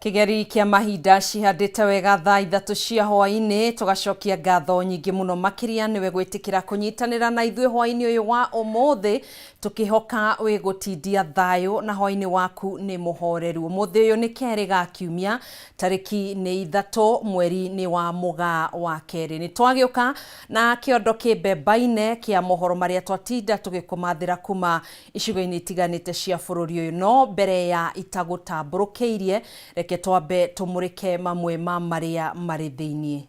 Kĩgeri kĩa mahinda cihandĩte wega thaa 3 cia hwaĩ-inĩ. Tũgacokia ngatho nyingĩ mũno makĩria nĩwe gwĩtĩkĩra kũnyitanĩra na ithuĩ hwaĩ-inĩ ũyũ wa ũmũthĩ, tũkĩhoka wĩ gũtindia thayũ na hwaĩ-inĩ waku nĩ mũhoreru. Ũmũthĩ ũyũ nĩ kerĩ ga kiumia, tarĩki nĩ 3 mweri nĩ wa Mũgaa wa kerĩ. Nĩ twagĩũka na kĩondo kĩmbembaine kĩa mohoro marĩa twatinda tũgĩkũmathĩra kuma icigo-inĩ itiganĩte cia bũrũri ũyũ. No mbere ya itagũtambũrũkĩirie, reke twambe tũmũrĩke mamwe ma marĩa marĩ thĩiniĩ.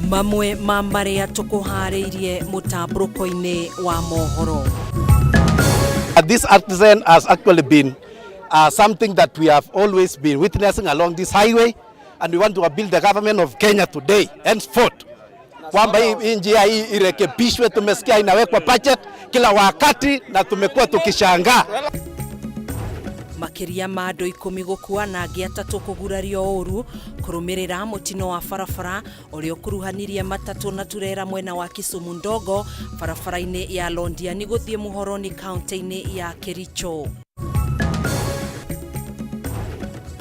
Mamwe ma marĩa tũkũharĩirie mũtambũrũko-inĩ wa mohoro. This accident has actually been something that we have always been witnessing along this highway, and we want to appeal the government of Kenya today henceforth kwamba hii njia hii irekebishwe. Tumesikia inawekwa budget kila wakati na tumekuwa tukishangaa. Makĩria ma andũ 10 gũkua na angĩ 3 kũgurario ũru kũrũmĩrĩra mũtino wa barabara ũrĩa ũkuruhanirie matatũ na turera mwena wa Kisumu Ndogo barabara-inĩ ya Londiani gũthiĩ Muhoroni kaunti-inĩ ya Kericho.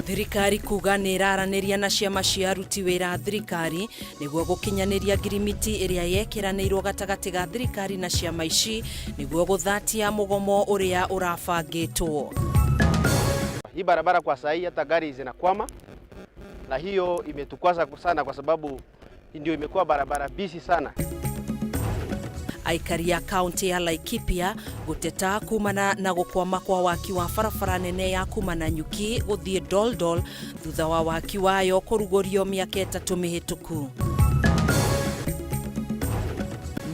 Thirikari kuga nĩ ĩraranĩria na ciama cia aruti wĩra a thirikari nĩguo gũkinyanĩria ngirimiti ĩrĩa yekĩranĩirwo gatagatĩ ga thirikari na ciama ici nĩguo gũthatia mũgomo ũrĩa ũrabangĩtwo. Hii barabara kwa sahi hata gari zinakwama, na hiyo imetukwaza sana kwa sababu ndio imekuwa barabara busy sana. Aikari a kaunti ya Laikipia gũteta kumana na gũkwama kwa waki wa barabara nene ya kuma Nanyuki gũthiĩ Doldol thutha wa waki wayo kũrugũrio mĩaka 3 mĩhĩtũku.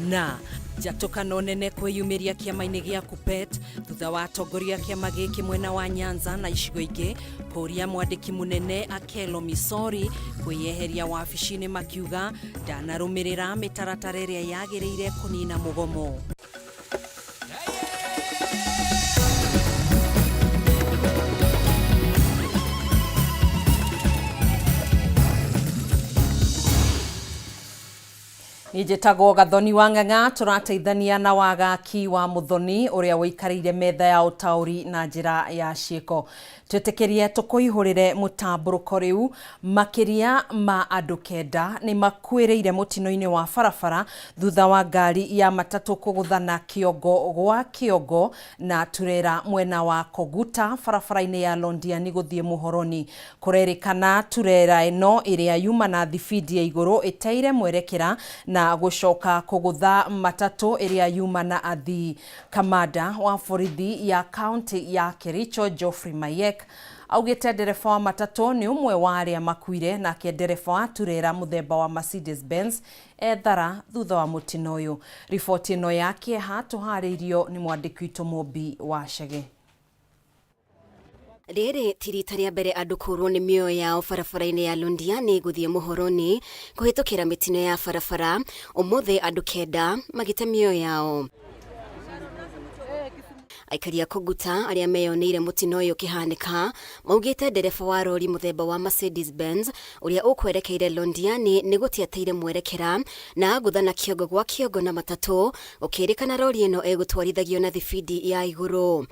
Na njatũkano nene kwĩyumĩria kĩama-inĩ gĩa Kuppet thutha wa atongoria a kĩama gĩkĩ mwena wa Nyanza na icigo ingĩ kũria mwandĩki mũnene Akelo Misori kwĩyeheria wabici-inĩ makiuga ndanarũmĩrĩra mĩtaratara ĩrĩa yagĩrĩire kũnina mũgomo. Niĩ njĩtagwo Gathoni wa Ng'ang'a, tũrateithania na Wagaki wa Mũthoni ũrĩa ũikarĩire metha ya ũtaũri na njĩra ya ciĩko. Twĩtĩkĩrie tũkũihũrĩre mũtambũrũko rĩu. Makĩria ma andũ 9 nĩ makuĩrĩire mũtino-inĩ wa barabara thutha wa ngari ya matatũ kũgũthana kĩongo gwa kĩongo na turera mwena wa Koguta barabara-inĩ ya Londiani gũthiĩ Muhoroni. Kũrerĩkana turera ĩno ĩrĩa yuma na thibindi ya igũrũ ĩteire mwerekera na gũcoka kũgũtha matatũ ĩrĩa yuma na athii. Kamanda wa borithi ya kaunti ya Kericho Geoffrey Mayek augĩte ndereba wa matatũ nĩ ũmwe wa arĩa makuire, nake ndereba wa turera mũthemba wa Mercedes Benz ethara thutha wa mũtino ũyũ. Riboti ĩno ya kĩeha tũharĩirio nĩ mwandĩki witũ Mũmbi wa Chege. Rĩrĩ ti rita rĩa mbere andũ kũrwo nĩ mĩoyo yao barabara-inĩ ya Londiani gũthiĩ Muhoroni kũhĩtũkĩra mĩtino ya barabara. Ũmũthĩ andũ 9 magĩte mĩoyo yao. Aikari a Koguta arĩa meyoneire mũtino ũyũ ũkĩhanĩka maugĩte ndereba wa rori mũthemba wa Mercedes Benz ũrĩa ũkwerekeire Londiani nĩ gũtiateire mwerekera na agũthana kĩongo gwa kĩongo na matatũ, gũkĩrĩkana rori ĩno ĩgũtwarithagio na thibindi ya igũrũ.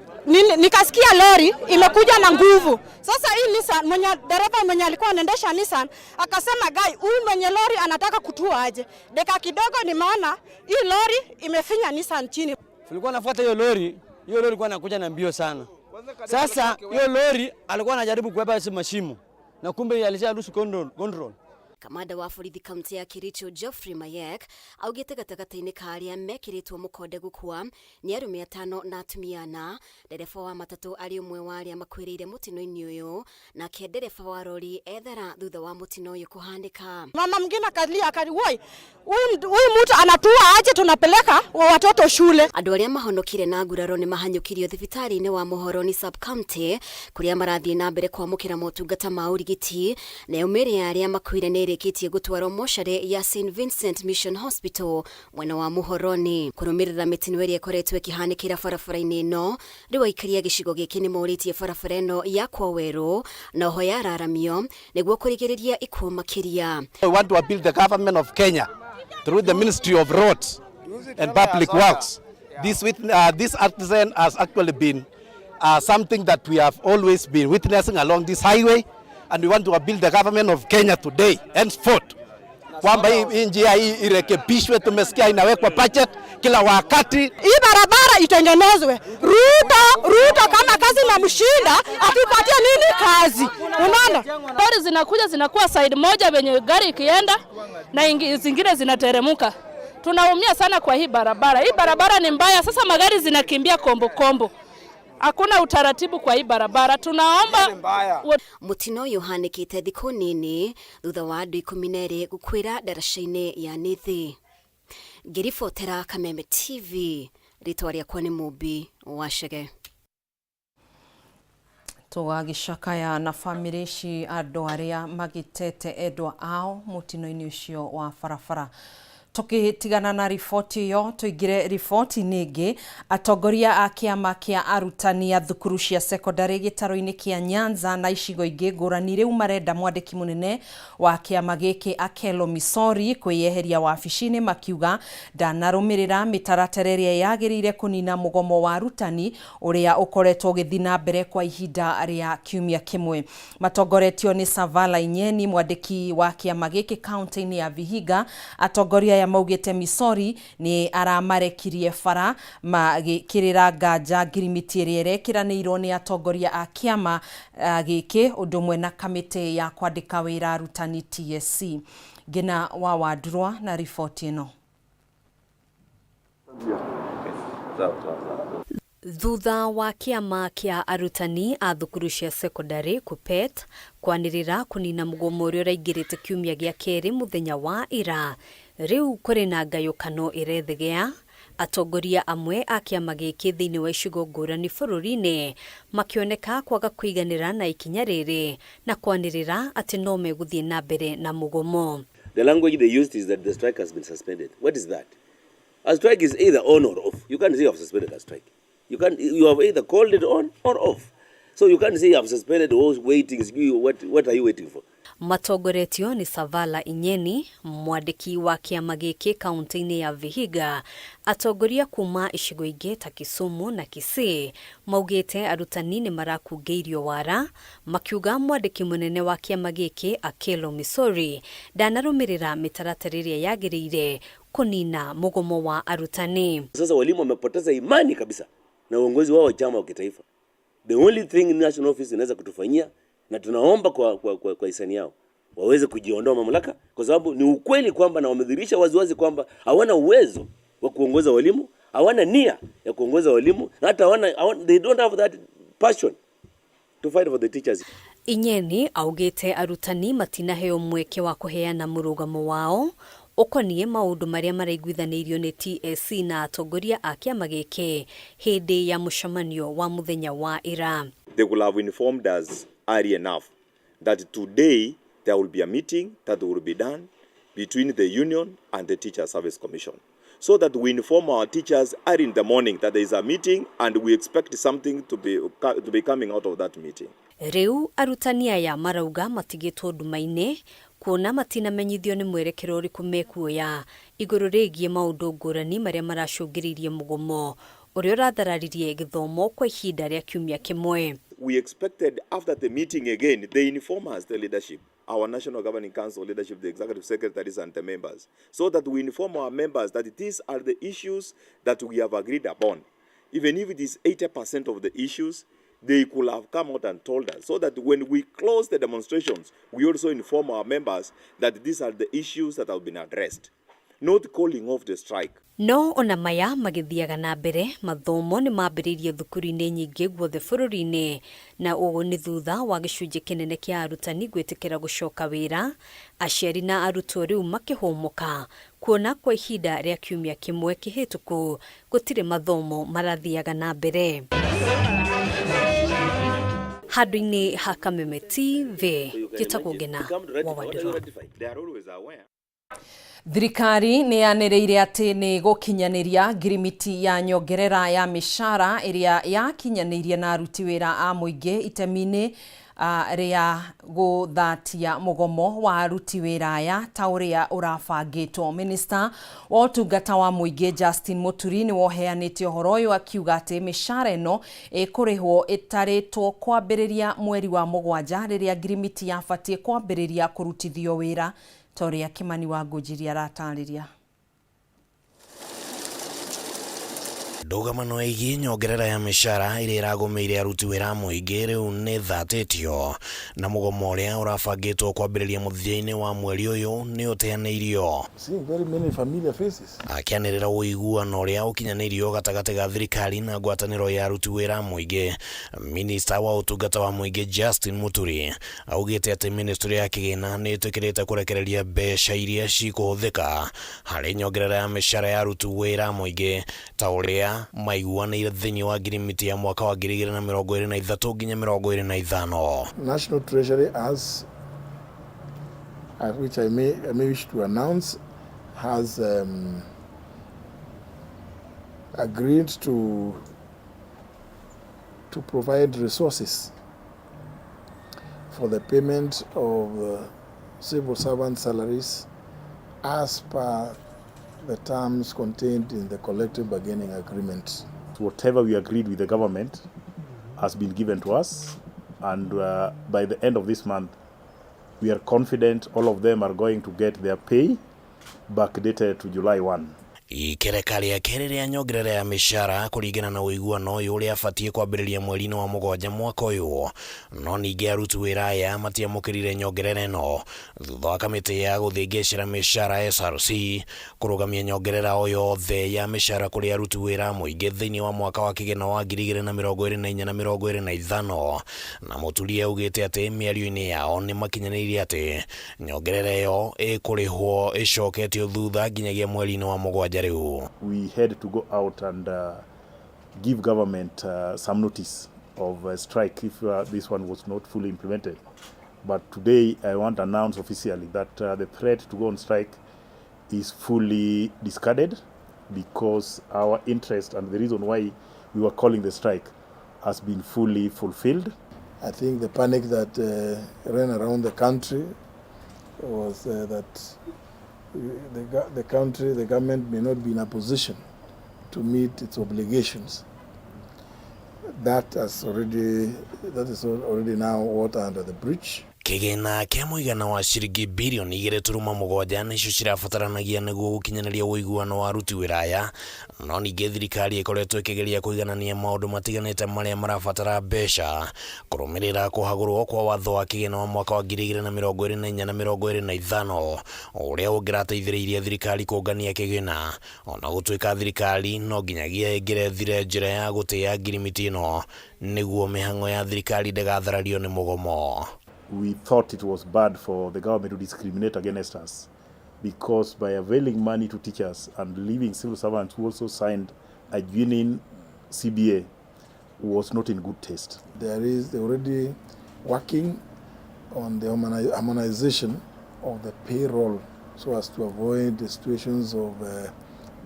Nikasikia lori imekuja na nguvu. Sasa hii Nissan, mwenye dereva mwenye alikuwa anaendesha Nissan akasema, Gai, huyu mwenye lori anataka kutua aje. Dakika kidogo nimeona hii lori imefinya Nissan chini. Tulikuwa nafuata hiyo lori, hiyo lori ilikuwa inakuja na mbio sana. Sasa hiyo lori alikuwa anajaribu kuepa hizo mashimo na kumbe alisha lose control. Kamanda wa borithi kaunti ya Kericho Geoffrey Mayek augĩte gatagatĩ-inĩ ka arĩa mekĩrĩtwo mũkonde gũkua nĩ arũme 5 na atumia 4. Ndereba wa matatũ arĩ ũmwe wa arĩa makuĩrĩire mũtino-inĩ ũyũ, nake ndereba wa rori ethara thutha wa mũtino ũyũ kũhanĩka. Mama mwingine akalia akali, woi, huyu mtu anatua aje, tunapeleka watoto shule. Andũ arĩa mahonokire na nguraro nĩ mahanyũkirio thibitarĩ-inĩ wa Muhoroni sub county kũrĩa marathiĩ na mbere kwamũkĩra motungata ma ũrigiti. Nayo mĩĩrĩ ya arĩa makuire nĩ ĩrĩkĩtie gũtwarwo mocarĩ ya St Vincent Mission Hospital mwena wa Muhoroni. Kũrũmĩrĩra mĩtino ĩrĩa ĩkoretwo ĩkĩhanĩkĩra barabara-inĩ ĩno, rĩu aikari a gĩcigo gĩkĩ nĩ morĩtie barabara ĩno yakwo werũ na oho yararamio nĩguo kũrigĩrĩria ikuũ makĩria. We want to appeal the government of Kenya through the Ministry of Roads and Public Works. This accident has actually been something that we have always been witnessing along this highway, and we want to appeal the government of Kenya today henceforth kwamba hii njia hii irekebishwe. Tumesikia inawekwa budget kila wakati. Hii barabara itengenezwe. Ruto, Ruto kama kazi inamshinda atupatie nini kazi? Unaona? Lori zinakuja zinakuwa side moja venye gari ikienda na zingine zinateremuka. Tunaumia sana kwa hii barabara. Hii barabara ni mbaya. Sasa magari zinakimbia kombo kombo. Hakuna utaratibu kwa hii barabara. Tunaomba Mutino ũyũ ũhanĩkĩte thikũ nini thutha wa andũ 12 gũkuĩra ndaraca-inĩ ya Nithi. Ngĩribotera Kameme TV, rĩtwa rĩakwa nĩ Mũmbi wa Chege. Tũgagĩcakaya na bamĩrĩ ici andũ arĩa magĩtete endwa ao mũtino-inĩ ũcio wa barabara. Tũkĩtigana na riboti ĩyo, tũingĩre riboti-inĩ ĩngĩ. Atongoria a kĩama kĩa arutani a thukuru cia sekondarĩ gĩtarũ-inĩ kĩa Nyanza na icigo ingĩ ngũrani rĩu marenda mwandĩki mũnene wa kĩama gĩkĩ Akelo Misori kwĩyeheria wabici-inĩ, makiuga ndanarũmĩrĩra mĩtaratara ĩrĩa yagĩrĩire kũnina mũgomo wa arutani ũrĩa ũkoretwo ũgĩthiĩ na mbere kwa ihinda rĩa kiumia kĩmwe. Matongoretio nĩ Savala Inyeni, mwandĩki wa kĩama gĩkĩ kaunti-inĩ ya Vihiga. Atongoria aya maugĩte Misori nĩ aramarekirie bara magĩkĩrĩra nganja ngirimiti ĩrĩa ĩrekĩranĩirwo nĩ atongoria a kĩama gĩkĩ ũndũ ũmwe na kamĩtĩ ya kwandĩka wĩra arutani TSC. Ngina wa Wandurwa na riboti ĩno. Thutha wa kĩama kĩa arutani a thukuru cia sekondarĩ KUPPET kwanĩrĩra kũnina mũgomo ũrĩa ũraingĩrĩte kiumia gĩa kerĩ mũthenya wa ira, rĩu kũrĩ na ngayũkano ĩrethegea. Atongoria amwe a kĩama gĩkĩ thĩinĩ wa icigo ngũrani bũrũri-inĩ makĩoneka kwaga kũiganĩra na ikinya rĩrĩ na kwanĩrĩra atĩ no megũthiĩ na mbere na mũgomo. The language they used is that the strike has been suspended. What is that? A strike is either on or off. You can't say you have suspended a strike. You can't, you have either called it on or off. So you can't say you have suspended or waiting. What are you waiting for? Matongoretio nĩ Savala Inyeni, mwandĩki wa kĩama gĩkĩ kaunti-inĩ ya Vihiga. Atongoria kuma icigo ingĩ ta Kisumu na Kisii maugĩte arutani nĩ marakungĩirio wara, makiuga mwandĩki mũnene wa kĩama gĩkĩ Akelo Misori ndanarũmĩrĩra mĩtaratara ĩrĩa yagĩrĩire kũnina mũgomo wa arutani. Sasa walimu wamepoteza imani kabisa na uongozi wao wa chama wa kitaifa. The only thing national office inaweza kutufanyia, na tunaomba kwa hisani yao waweze kujiondoa mamlaka, kwa sababu ni ukweli kwamba na wamedhihirisha waziwazi kwamba hawana uwezo wa kuongoza walimu, hawana nia ya kuongoza walimu, na hata hawana, they don't have that passion to fight for the teachers. Inyeni augĩte arutani matinaheo mweke wa kũheana mũrũgamo wao ũkoniĩ maũndũ marĩa maraiguithanĩirio nĩ TSC na atongoria a kĩama gĩkĩ hĩndĩ ya mũcemanio wa mũthenya wa ira. They could have informed us early enough that today there will be a meeting that will be done between the union and the Teacher Service Commission, so that we inform our teachers early in the morning that there is a meeting and we expect something to be coming out of that meeting. Rĩu arutani aya marauga matigĩtwo nduma-inĩ kuona matinamenyithio nĩ mwerekero ũrĩkũ mekuoya igũrũ rĩgiĩ maũndũ ngũrani marĩa maracũngĩrĩirie mũgomo ũrĩa ũrathararirie gĩthomo kwa ihinda rĩa kiumia kĩmwe. We expected after the meeting again, they inform us, the leadership, our National Governing Council leadership, the executive secretaries and the members, so that we inform our members that these are the issues that we have agreed upon. Even if it is 80% of the issues, they could have come out and told us, so that when we close the demonstrations, we also inform our members that these are the issues that have been addressed, not calling off the strike. No ona maya magĩthiaga na mbere, mathomo nĩ mambĩrĩirie thukuru-inĩ nyingĩ guothe bũrũri-inĩ, na ũũ nĩ thutha wa gĩcunjĩ kĩnene kĩa arutani gwĩtĩkĩra gũcoka wĩra, aciari na arutwo rĩu makĩhũmũka kuona kwa ihinda rĩa kiumia kĩmwe kĩhĩtũku gũtirĩ mathomo marathiaga na mbere. Handũ-inĩ ha Kameme TV, njĩtagwo Ngina wa Wandũrũ. They are always aware. Thirikari nĩ yanĩrĩire atĩ nĩ gũkinyanĩria ngirimiti ya nyongerera ya mĩcara ĩrĩa yakinyanĩirie na aruti wĩra a mũingĩ itemi-inĩ Rĩa gũthatia mũgomo wa aruti wĩra aya ta ũrĩa ũrabangĩtwo. Minista wa ũtungata wa mũingĩ Justin Muturi nĩ woheanĩte ũhoro ũyũ akiuga atĩ mĩcara ĩno ĩkũrĩhwo ĩtarĩtwo kwambĩrĩria mweri wa mũgwanja rĩrĩa ngirimiti yabatiĩ kwambĩrĩria kũrutithio wĩra ta ũrĩa Kimani wa Ngũnjiri aratarĩria. Ndũgamano ĩgiĩ nyongerera ya mĩcara ĩrĩa ĩragũmĩire aruti wĩra a mũingĩ rĩu nĩ ĩthatĩtio na mũgomo ũrĩa ũrabangĩtwo kwambĩrĩria mũthia-inĩ wa mweri ũyũ nĩ ũteanĩirio. Seeing very many familiar faces. Akĩanĩrĩra ũiguano ũrĩa ũkinyanĩirio gatagatĩ ga thirikari na ngwatanĩro ya aruti wĩra a mũingĩ, minista wa ũtungata wa mũingĩ Justin Muturi augĩte atĩ ministry ya kĩgĩna nĩ ĩtĩkĩrĩte kũrekereria mbeca iria cikũhũthĩka harĩ nyongerera ya mĩcara ya aruti wĩra a mũingĩ ta ũrĩa maiguanĩire thĩinĩ wa ngirimiti ya mwaka wa 2023 nginya 25. National Treasury has, which I may wish to announce, has agreed to provide resources for the payment of civil servant salaries as per the terms contained in the collective bargaining agreement. Whatever we agreed with the government has been given to us, and by the end of this month, we are confident all of them are going to get their pay backdated to July 1. Ikereka rĩa kerĩ rĩa nyongerera ya mĩcara kũringana na ũiguano ũyũ ũrĩa abatiĩ kwambĩrĩria mweri-inĩ wa mũgwanja mwaka ũyũ, no ningĩ aruti wĩra aya matiamũkĩrire nyongerera ĩno thutha wa kamĩtĩ ya gũthĩngĩcĩra mĩcara SRC kũrũgamia nyongerera o yothe ya mĩcara kũrĩ aruti wĩra a mũingĩ thĩinĩ wa mwaka wa kĩgĩna wa 2024 na 25. Na Mũturi augĩte atĩ mĩario-inĩ yao nĩ makinyanĩirie atĩ nyongerera ĩyo ĩkũrĩhwo ĩcoketio thutha nginyagia mweri-inĩ wa mũgwanja rĩu. We had to go out and give government some notice of a strike if this one was not fully implemented. But today I want to announce officially that the threat to go on strike is fully discarded because our interest and the reason why we were calling the strike has been fully fulfilled. I think the panic that ran around the country was that the country, the government may not be in a position to meet its obligations. That is already now water under the bridge. Kĩgĩna kĩa mũigana wa ciringi birioni 2.7 nĩcio cirabataranagia nĩguo gũkinyanĩria ũiguano wa aruti wĩra aya, no ningĩ thirikari ĩkoretwo ĩkĩgeria kũiganania maũndũ matiganĩte marĩa marabatara mbeca kũrũmĩrĩra kũhagũrwo kwa watho wa kĩgĩna wa mwaka wa 2024 na 25 ũrĩa ũngĩrateithĩrĩirie thirikari kũngania kĩgĩna, ona gũtuĩka thirikari no nginyagia ĩngĩrethire njĩra ya gũtĩa ngirimiti ĩno nĩguo mĩhang'o ya thirikari ndĩgatharario nĩ mũgomo. We thought it was bad for the government to discriminate against us because by availing money to teachers and leaving civil servants who also signed a union CBA was not in good taste. There is already working on the harmonization of the payroll so as to avoid the situations of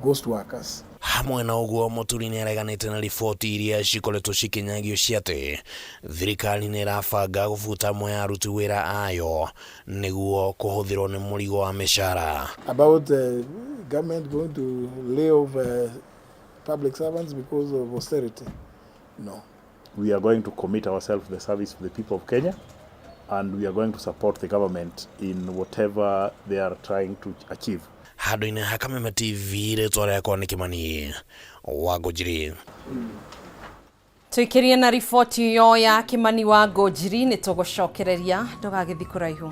ghost workers. Hamwe na ũguo, Mũturi nĩ areganĩte na riboti iria cikoretwo cikinyagio cia atĩ thirikari nĩ ĩrabanga gũbuta amwe a aruti wĩra ayo nĩguo kũhũthĩrwo nĩ mũrigo wa mĩcara. About the government going to lay off public servants because of austerity? No. We are going to commit ourselves to the service of the people of Kenya, and we are going to support the government in whatever they are trying to achieve. Handũ-inĩ ha Kameme TV, rĩtwa rĩakwa nĩ Kimani wa Ngũnjiri. Tuikirie na riboti ĩyo ya Kimani wa Ngũnjiri, nĩ tũgũcokereria, ndũgagĩthiĩ kũraihu.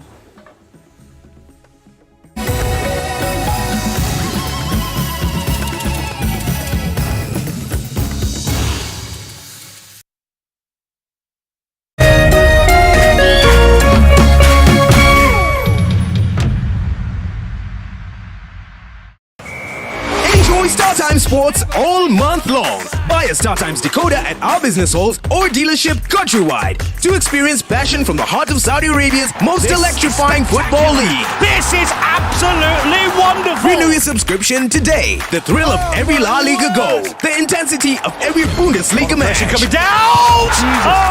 Enjoy StarTimes Sports all month long. Buy a StarTimes decoder at our business halls or dealership countrywide to experience passion from the heart of Saudi Arabia's most This electrifying football league. This is absolutely wonderful. Renew your subscription today. The thrill of every La Liga goal, the intensity of every Bundesliga match. Coming down.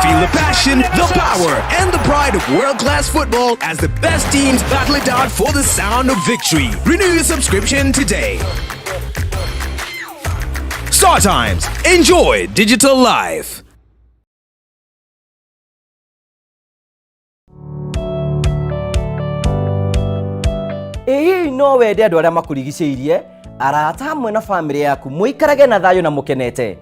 Feel the passion, the power, and the pride of world-class football as the best teams battle it out for the sound of victory. Renew your subscription today. Star Times. Enjoy digital life. Ĩ hihi no wende andũ arĩa makũrigicĩirie, arata hamwe na bamĩrĩ yaku mũikarage na thayũ na mũkenete?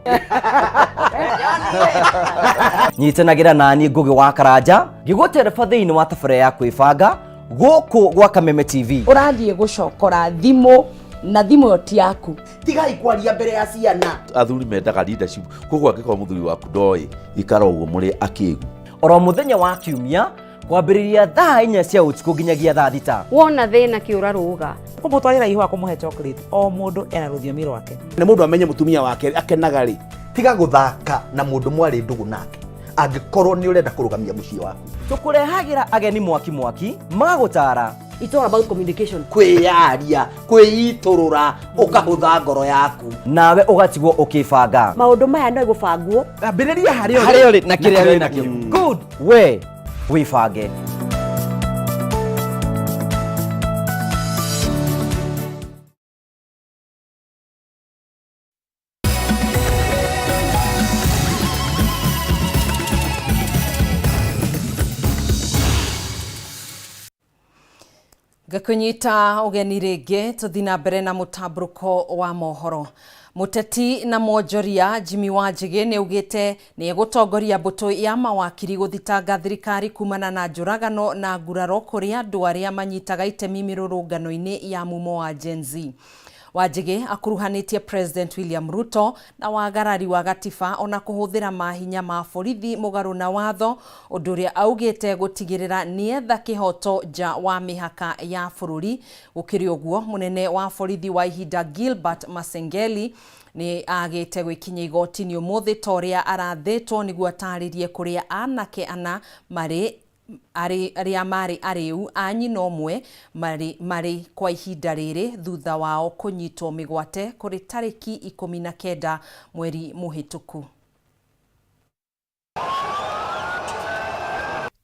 Nyitanagĩra naniĩ Ngũgĩ wa Karanja ngĩgũtereba thĩinĩ wa tabarĩra ya kwĩbanga gũkũ gwa Kameme TV. Ũrathiĩ gũcokora thimũ na thimũ ĩyo ti yaku. Tigai kwaria mbere ya ciana. Athuri mendaga leadership, koguo angĩkorwo mũthuri waku ndoĩ, ikara ũguo mũrĩ akĩgu. Oro mũthenya wa kiumia kwambĩrĩria thaa 4 cia ũtukũ nginyagia thaa 6. Wona thĩna kĩũra rũga. Kũmũtwarĩra ihũa, kũmũhe chocolate, o mũndũ ena rũthiomi rwake. Nĩ mũndũ amenye mũtumia wake akenaga rĩ. Tiga gũthaka na mũndũ mwarĩ ndũgũ nake angĩkorwo nĩ ũrenda kũrũgamia mũciĩ waku. Tũkũrehagĩra ageni mwaki mwaki magũtara. It's all about communication. Kwĩyaria, kwĩitũrũra, ũkahũtha ngoro yaku. Nawe ũgatigwo ũkĩbanga. Maũndũ maya no gũbangwo. Ambĩrĩria harĩa Harĩa ũrĩ na kĩrĩa wĩ nakĩo. Good. We wĩbange. Ngakũnyita ũgeni rĩngĩ tũthiĩ na mbere na mũtambũrũko wa mohoro. Mũteti na mwonjoria Jimmy Wanjigi nĩ augĩte nĩ egũtongoria mbũtũ ya mawakiri gũthitanga thirikari kumana na njũragano na nguraro kũrĩ andũ arĩa manyitaga itemi mĩrũrũngano-inĩ ya mumo wa Gen Z. Wanjigi akuruhanĩtie President William Ruto na wagarari wa gatiba ona kũhũthĩra mahinya ma borithi mũgarũ na watho, ũndũ ũrĩa augĩte gũtigĩrĩra nĩetha kĩhoto nja wa mĩhaka ya bũrũri. Gũkĩrĩ ũguo, mũnene wa borithi wa ihinda Gilbert Masengeli nĩ agĩte gwĩkinyia igoti-inĩ ũmũthĩ ta ũrĩa arathĩtwo nĩguo atarĩrie kũrĩa anake ana marĩ arĩa marĩ arĩu a nyina ũmwe marĩ kwa ihinda rĩrĩ thutha wao kũnyitwo mĩgwate kũrĩ tarĩki 19 mweri mũhĩtũku.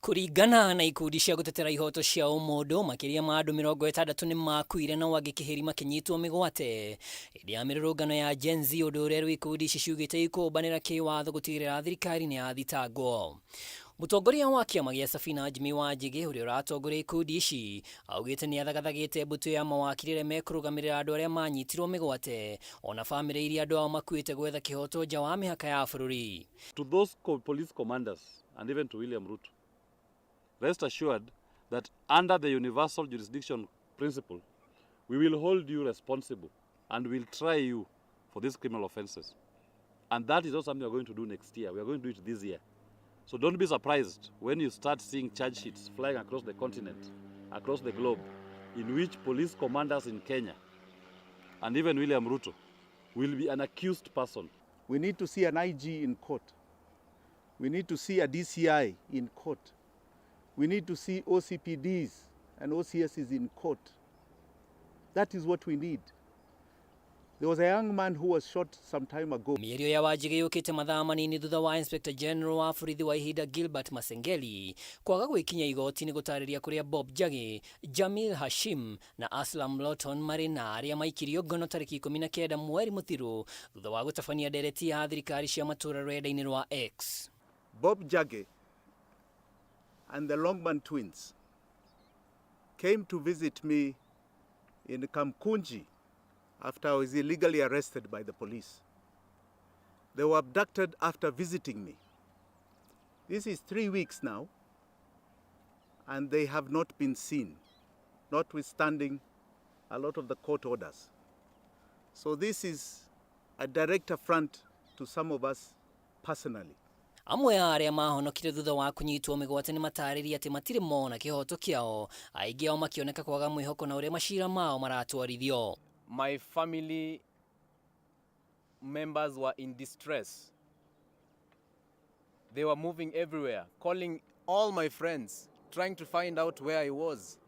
Kũringana na ikundi cia gũtetera ihoto cia ũmũndũ, makĩria ma andũ 60 nĩ makuire na angĩ kĩhĩri makĩnyitwo mĩgwate hĩndĩ ya mĩrũrũngano ya Gen Z, ũndũ ũrĩa rĩu ikundi ici ciugĩte ikũmbanĩra kĩwatho gũtigĩrĩra thirikari nĩ yathitangwo. Mũtongoria wa kĩama gĩa Safina Jimmy Wanjigi ũrĩa ũratongoria ikundi ici augĩte nĩ athagathagĩte mbũtũ ya mawakiri arĩa mekũrũgamĩrĩra andũ arĩa manyitirwo mĩgwate ona bamĩrĩ iria andũ ao makuĩte gwetha kĩhoto nja wa mĩhaka ya bũrũri. To those police commanders and even to William Ruto, rest assured that under the universal jurisdiction principle, we will hold you responsible and will try you for these criminal offenses. And that is not something we are going to do next year. We are going to do it this year. So don't be surprised when you start seeing charge sheets flying across the continent, across the globe, in which police commanders in Kenya and even William Ruto will be an accused person. We need to see an IG in court. We need to see a DCI in court. We need to see OCPDs and OCSs in court. That is what we need. There was a young man who was shot some time ago. Mĩario ya Wanjigi yũkĩte mathaa manini thutha wa Inspector General wa borithi wa ihinda Gilbert Masengeli kwaga gwĩkinya igoti-inĩ gũtarĩria kũrĩa Bob Njagi, Jamil Hashim na Aslam Lawton marĩ na arĩa maikirio ngono tarĩki 19 mweri mũthiru thutha wa gũtabania ndereti ya thirikari cia matũũra rũrenda-inĩ rwa X. Bob Njagi and the Longman twins came to visit me in Kamkunji after I was illegally arrested by the police. They were abducted after visiting me. This is 3 weeks now, and they have not been seen, notwithstanding a lot of the court orders. So this is a direct affront to some of us personally. Amwe a arĩa mahonokire thutha wa kũnyitwo mĩgwate nĩ matarĩria atĩ matirĩ mona kĩhoto kĩao, aingĩ ao makĩoneka kwaga mwĩhoko na ũrĩa macira mao maratwarithio. My family members were in distress. They were moving everywhere, calling all my friends, trying to find out where I was.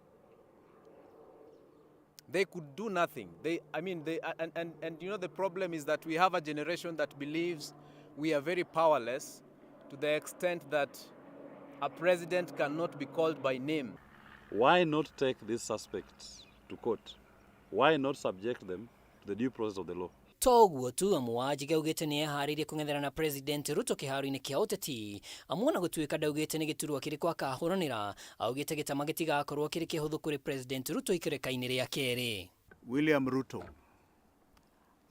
They could do nothing. They, I mean, they, and you know, the problem is that we have a generation that believes we are very powerless to the extent that a president cannot be called by name. Why not take these suspects to court? Why not subject them to the due process of the law? Toguo tu amu Wanjigi augĩte nĩ eharĩirie kũng'ethera na President Ruto kĩharo-inĩ kĩa ũteti. Amu ona gũtuĩka ndaugĩte nĩ gĩturwa kĩrĩkũ akahũranĩra, augĩte gĩtama gĩtigakorwo kĩrĩ kĩhũthũ kũrĩ President Ruto ikereka-inĩ rĩa kerĩ. William Ruto,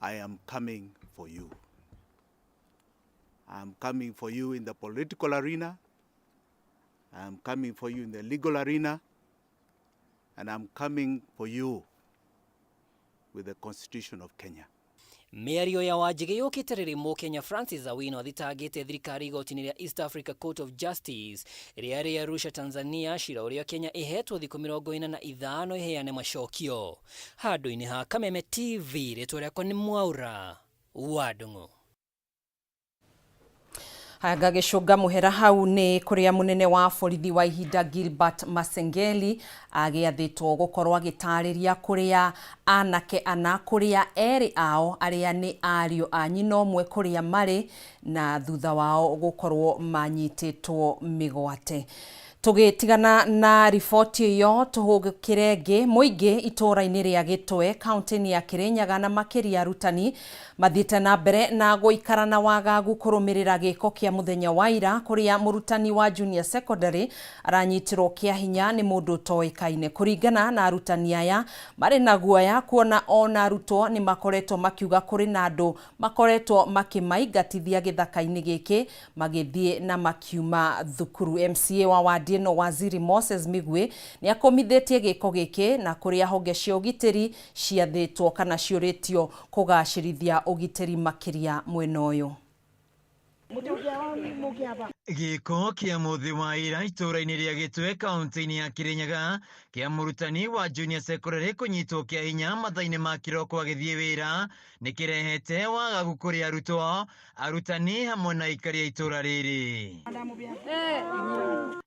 I am coming for you. I am coming for you in the political arena. I am coming for you in the legal arena. And I'm coming for you with the Constitution of Kenya. Mĩario ya Wanjigi yũkĩte rĩrĩ Mũkenya Francis Awino athitangĩte thirikari igoti-inĩ rĩa East Africa Court of Justice rĩa rĩ Arusha, Tanzania, cira ũrĩa Kenya ĩhetwo thikũ 45 ĩheane macokio. Handũ-inĩ ha Kameme TV, rĩtwa rĩakwa nĩ Mwaura wa Ndung'u. Haya, ngagĩcũnga mũhera hau nĩ kũrĩa mũnene wa borithi wa ihinda Gilbert Masengeli agĩathĩtwo gũkorwo agĩtarĩria kũrĩa anake ana kũrĩa erĩ ao arĩa nĩ ariũ a nyina ũmwe kũrĩa marĩ na thutha wao gũkorwo manyitĩtwo mĩgwate. Tũgĩtigana na riboti ĩyo tũhũgũkĩre ĩngĩ. Mũingĩ itũũra-inĩ rĩa Gĩtwe kaunti-inĩ ya Kĩrĩnyaga na makĩria arutani mathiĩte na mbere na gũikara na wagagu kũrũmĩrĩra gĩko kĩa mũthenya wa ira kũrĩa mũrutani wa junior secondary aranyitirwo kĩa hinya nĩ mũndũ ũtoĩkaine. Kũringana na arutani aya marĩ na guoya kuona ona arutwo nĩ makoretwo makiuga kũrĩ na andũ makoretwo makĩmaingatithia gĩthaka-inĩ gĩkĩ magĩthiĩ na makiuma thukuru. MCA wa wadi ĩno Waziri Moses Migwi nĩ akomithĩtie gĩko gĩkĩ na kũrĩa honge cia ũgitĩri ciathĩtwo kana ciũrĩtio kũgacĩrithia ũgitĩri makĩria mwena ũyũ. Gĩko kĩa mũthĩ wa ira itũũra-inĩ rĩa Gĩtwe kaunti-inĩ ya Kĩrĩnyaga kĩa mũrutani wa junior secondary kũnyitwo kĩa hinya mathaa-inĩ ma kĩroko agĩthiĩ wĩra nĩ kĩrehete wagagu kũrĩ arutwo, arutani hamwe na aikari a itũũra rĩrĩ.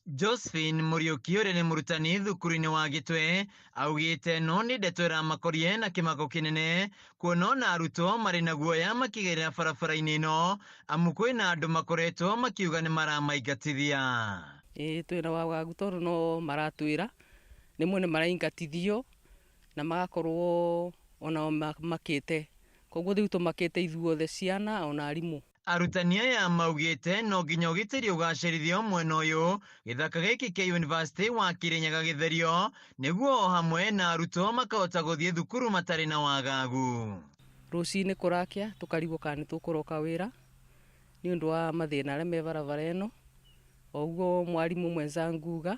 Josephine Mũriũki ũrĩa nĩ mũrutani thukuru-inĩ wa Gĩtwe augĩte no nĩ ndeto ĩramakorie na kĩmako kĩnene kuona ona arutwo marĩ na guoya makĩgerera barabara-inĩ ĩno amu kwĩna andũ makoretwo makiuga nĩ maramaingatithia. Ĩĩ twĩna wagagu tondũ no maratwĩra rĩmwe nĩ maraingatithio na magakorwo onao makĩte, koguo rĩu tũmakĩte ithuothe ciana ona arimũ. Arutani aya maugĩte no nginya ũgitĩri ũgacĩrithio mwena ũyũ gĩthaka gĩkĩ kĩa University wa Kĩrĩnyaga gĩtherio nĩguo o hamwe na arutwo makahota gũthiĩ thukuru matarĩ na wagagu. Rũcinĩ kũrakĩa tũkarigwo kana nĩ tũkũroka wĩra nĩ ũndũ wa mathĩna arĩa me barabara ĩno. Oguo mwarimũ mwenzangu uga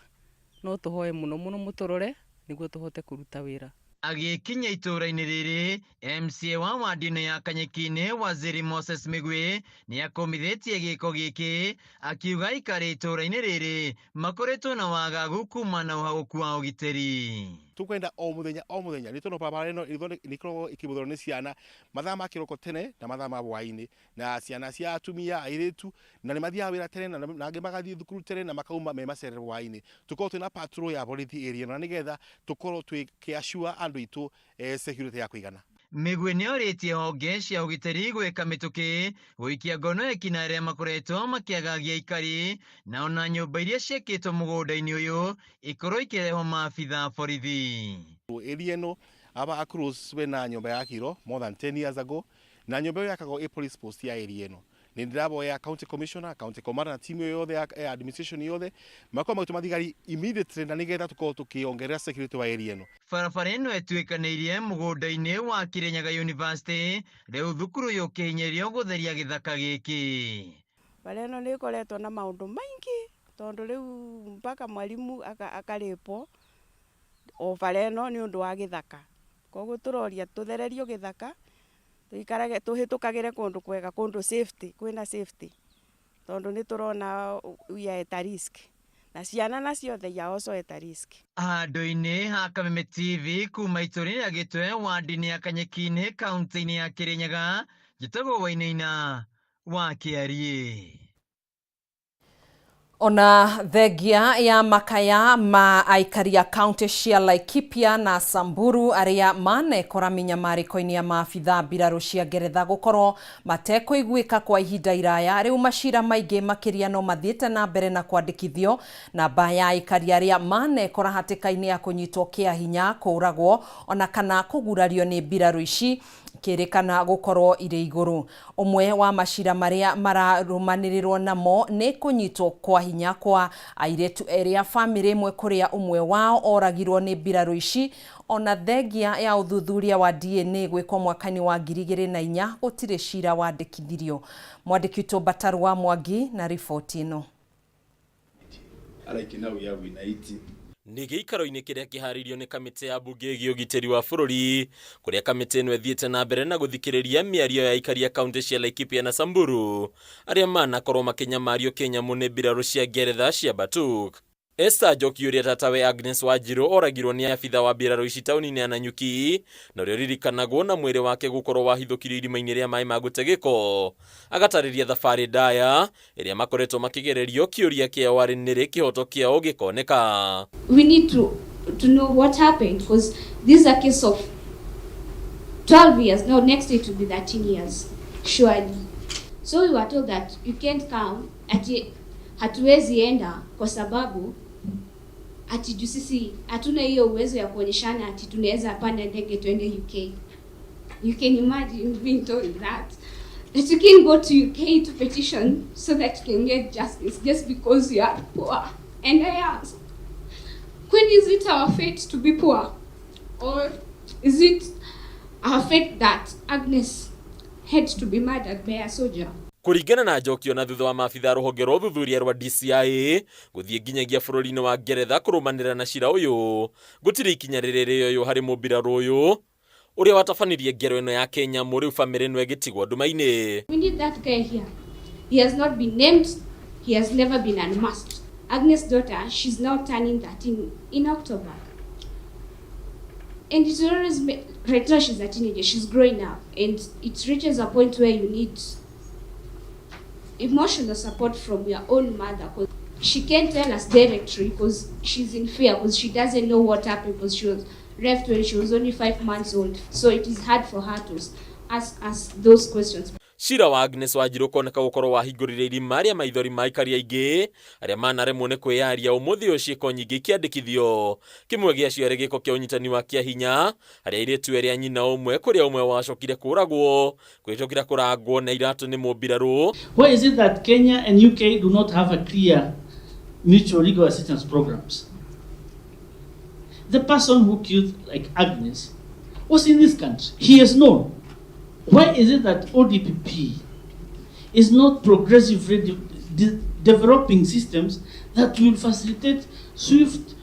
no tũhoe mũno mũno mũtũrore nĩguo tũhote kũruta wĩra. Agĩkinya itũũra-inĩ rĩrĩ, MCA wa wadi ĩno ya Kanyeki-inĩ Waziri Moses Migwi nĩ akomithĩtie gĩko gĩkĩ akiuga aikari itũũra-inĩ rĩrĩ makoretwo na wagagu kuma na ũhagũku wa ũgitĩri. Tukwenda o muthenya o muthenya nĩ tondũ barabara ĩno nĩ ĩkoragwo ĩkĩhũthĩrwo nĩ ciana mathaa ma kĩroko tene na mathaa ma hwaĩ-inĩ, na ciana cia atumia airĩtu, na nĩ mathiaga wĩra tene na angĩ magathiĩ thukuru tene na makauma me macerere hwaĩ-inĩ. Tũkorwo twĩna patrol ya borithi area ĩno na nĩgetha tũkorwo twĩkĩassure andũ aitũ security ya kũigana. Migwi nĩ orĩtie honge cia ũgitĩri gwĩka mĩtũkĩ gũikia ngono ekina arĩa makoretwo makĩagagia aikari na ona nyũmba iria ciakĩtwo mũgũnda-inĩ ũyũ ikorwo ikĩrehwo maabitha a borithi. Area ĩno aba across wena nyũmba yakirwo more than 10 years ago na nyũmba ĩyo yakagwo ĩ police post ya area ĩno. Nĩ ndĩraboya county commissioner, county commander na team yothe ya administration yothe makorwo magĩtũma thigari immediately na nĩgetha tũkorwo tũkĩongerera security wa area ĩno. Barabara ĩno ĩtuĩkanĩirie mũgũnda-inĩ wa Kĩrĩnyaga University rĩu thukuru yũkĩhinyĩrĩrio gũtheria gĩthaka gĩkĩ. Bara ĩno nĩ ĩkoretwo na maũndũ maingĩ tondũ rĩu mpaka mwarimu akarĩpwo o bara ĩno nĩ ũndũ wa gĩthaka. Koguo tũroria tũthererio gĩthaka tũikarage tũhĩtũkagĩre kũndũ kwega, kũndũ safety, kwĩna safety tondũ nĩ tũrona we are at a risk na ciana nacio they are also at a risk. Handũ-inĩ ha Kameme TV kuma itũũra rĩa Gĩtwe wadi-inĩ ya Kanyeki-inĩ kaunti-inĩ ya Kĩrĩnyaga, Njĩtagwo Wainaina wa Kĩariĩ. Ona thengia ya makaya ma aikari a kaunti cia Laikipia na Samburu arĩa manekora mĩnyamarĩko-inĩ ya maabitha mbirarũ cia Ngeretha gũkorwo matekũiguĩka kwa ihinda iraya, rĩu macira maingĩ makĩria no mathiĩte na mbere na kwandĩkithio. Namba ya aikari arĩa manekora hatĩka-inĩ ya kũnyitwo kĩa hinya, kũũragwo ona kana kũgurario nĩ mbirarũ ici kĩrĩkana gũkorwo irĩ igũrũ. Ũmwe wa macira marĩa mararũmanĩrĩrwo namo nĩ kũnyitwo kwa hinya kwa airĩtu erĩ a bamĩrĩ ĩmwe kũrĩa ũmwe wao oragirwo nĩ mbirarũ ici. Ona thengia ya ũthuthuria wa DNA gwĩkwo mwaka-inĩ wa 2004 gũtirĩ cira wandĩkithirio. Mwandĩki witũ Mbataru wa Mwangi na riboti ĩno. Nĩ gĩikaro-inĩ kĩrĩa kĩharĩirio nĩ kamĩtĩ ya mbunge ĩgiĩ ũgitĩri wa bũrũri, kũrĩa kamĩtĩ ĩno ĩthiĩte na mbere na gũthikĩrĩria mĩario ya aikari a kaunti cia Laikipia na Samburu arĩa manakorwo makĩnyamario kĩnyamũ nĩ mbirarũ cia Ngeretha cia Batuk. Esther Njoki ũrĩa tatawe Agnes Wanjiru oragirwo nĩ abitha wa mbirarũ ici taũni-inĩ ya Nanyuki, na ũrĩa ũririkanagwo na mwĩrĩ wake gũkorwo wahithũkirio irima-inĩ rĩa maĩ ma gũte gĩko, agatarĩria thabarĩ ndaya ĩrĩa makoretwo makĩgererio kĩũria kĩao arĩ nĩrĩ kĩhoto kĩao gĩkoneka. We need to know what happened, because this is a case of 12 years. No, next year it will be 13 years, surely. So we were told that you can't come, ati hatuwezi enda kwa sababu ati juu sisi hatuna hiyo uwezo ya kuonyeshana ati tunaweza panda ndege tuende UK. You can imagine being told that you can go to UK to petition so that you can get justice just because you are poor. And I ask, when is it our fate to be poor? Or is it our fate that Agnes had to be murdered by a soldier? Kũringana na Njoki, ona thutha wa maabitha rũhonge rwa ũthuthuria rwa DCI gũthiĩ nginyagia bũrũri-inĩ wa Ngeretha kũrũmanĩrĩra na cira ũyũ, gũtirĩ ikinya rĩrĩ rĩoywo harĩ mũmbirarũ ũyũ ũrĩa watabanirie ngero ĩno ya Kenya rĩu bamĩrĩ ĩno ĩgĩtigwo nduma-inĩ. We need that guy here. He has not been named. He has never been unmasked. Agnes' daughter, she's now turning 13 in October. And it's always, right now she's a teenager, she's growing up. And it reaches a point where you need emotional support from your own mother. 'Cause she can't tell us directly because she's in fear, because she doesn't know what happened, because she was left when she was only 5 months old. So it is hard for her to ask us those questions. Cira wa Agnes Wanjiru ũkoneka gũkorwo wahingũrire irima rĩa maithori ma aikari aingĩ arĩa manaremwo nĩ kwĩyaria. Ũmũthĩ ũyũ ciĩko nyingĩ ikĩandĩkithio, kĩmwe gĩacio arĩ gĩko kĩa ũnyitani wa kĩa hinya harĩa airĩtu erĩ a nyina ũmwe kũrĩa ũmwe wacokire kũragwo kũhĩtũkĩra kũrangwo na iratũ nĩ mũmbirarũ. Why is it that Kenya and UK do not have a clear mutual legal assistance programs? The person who killed, like Agnes, was in this country. He is known. Why is it that ODPP is not progressively developing systems that will facilitate swift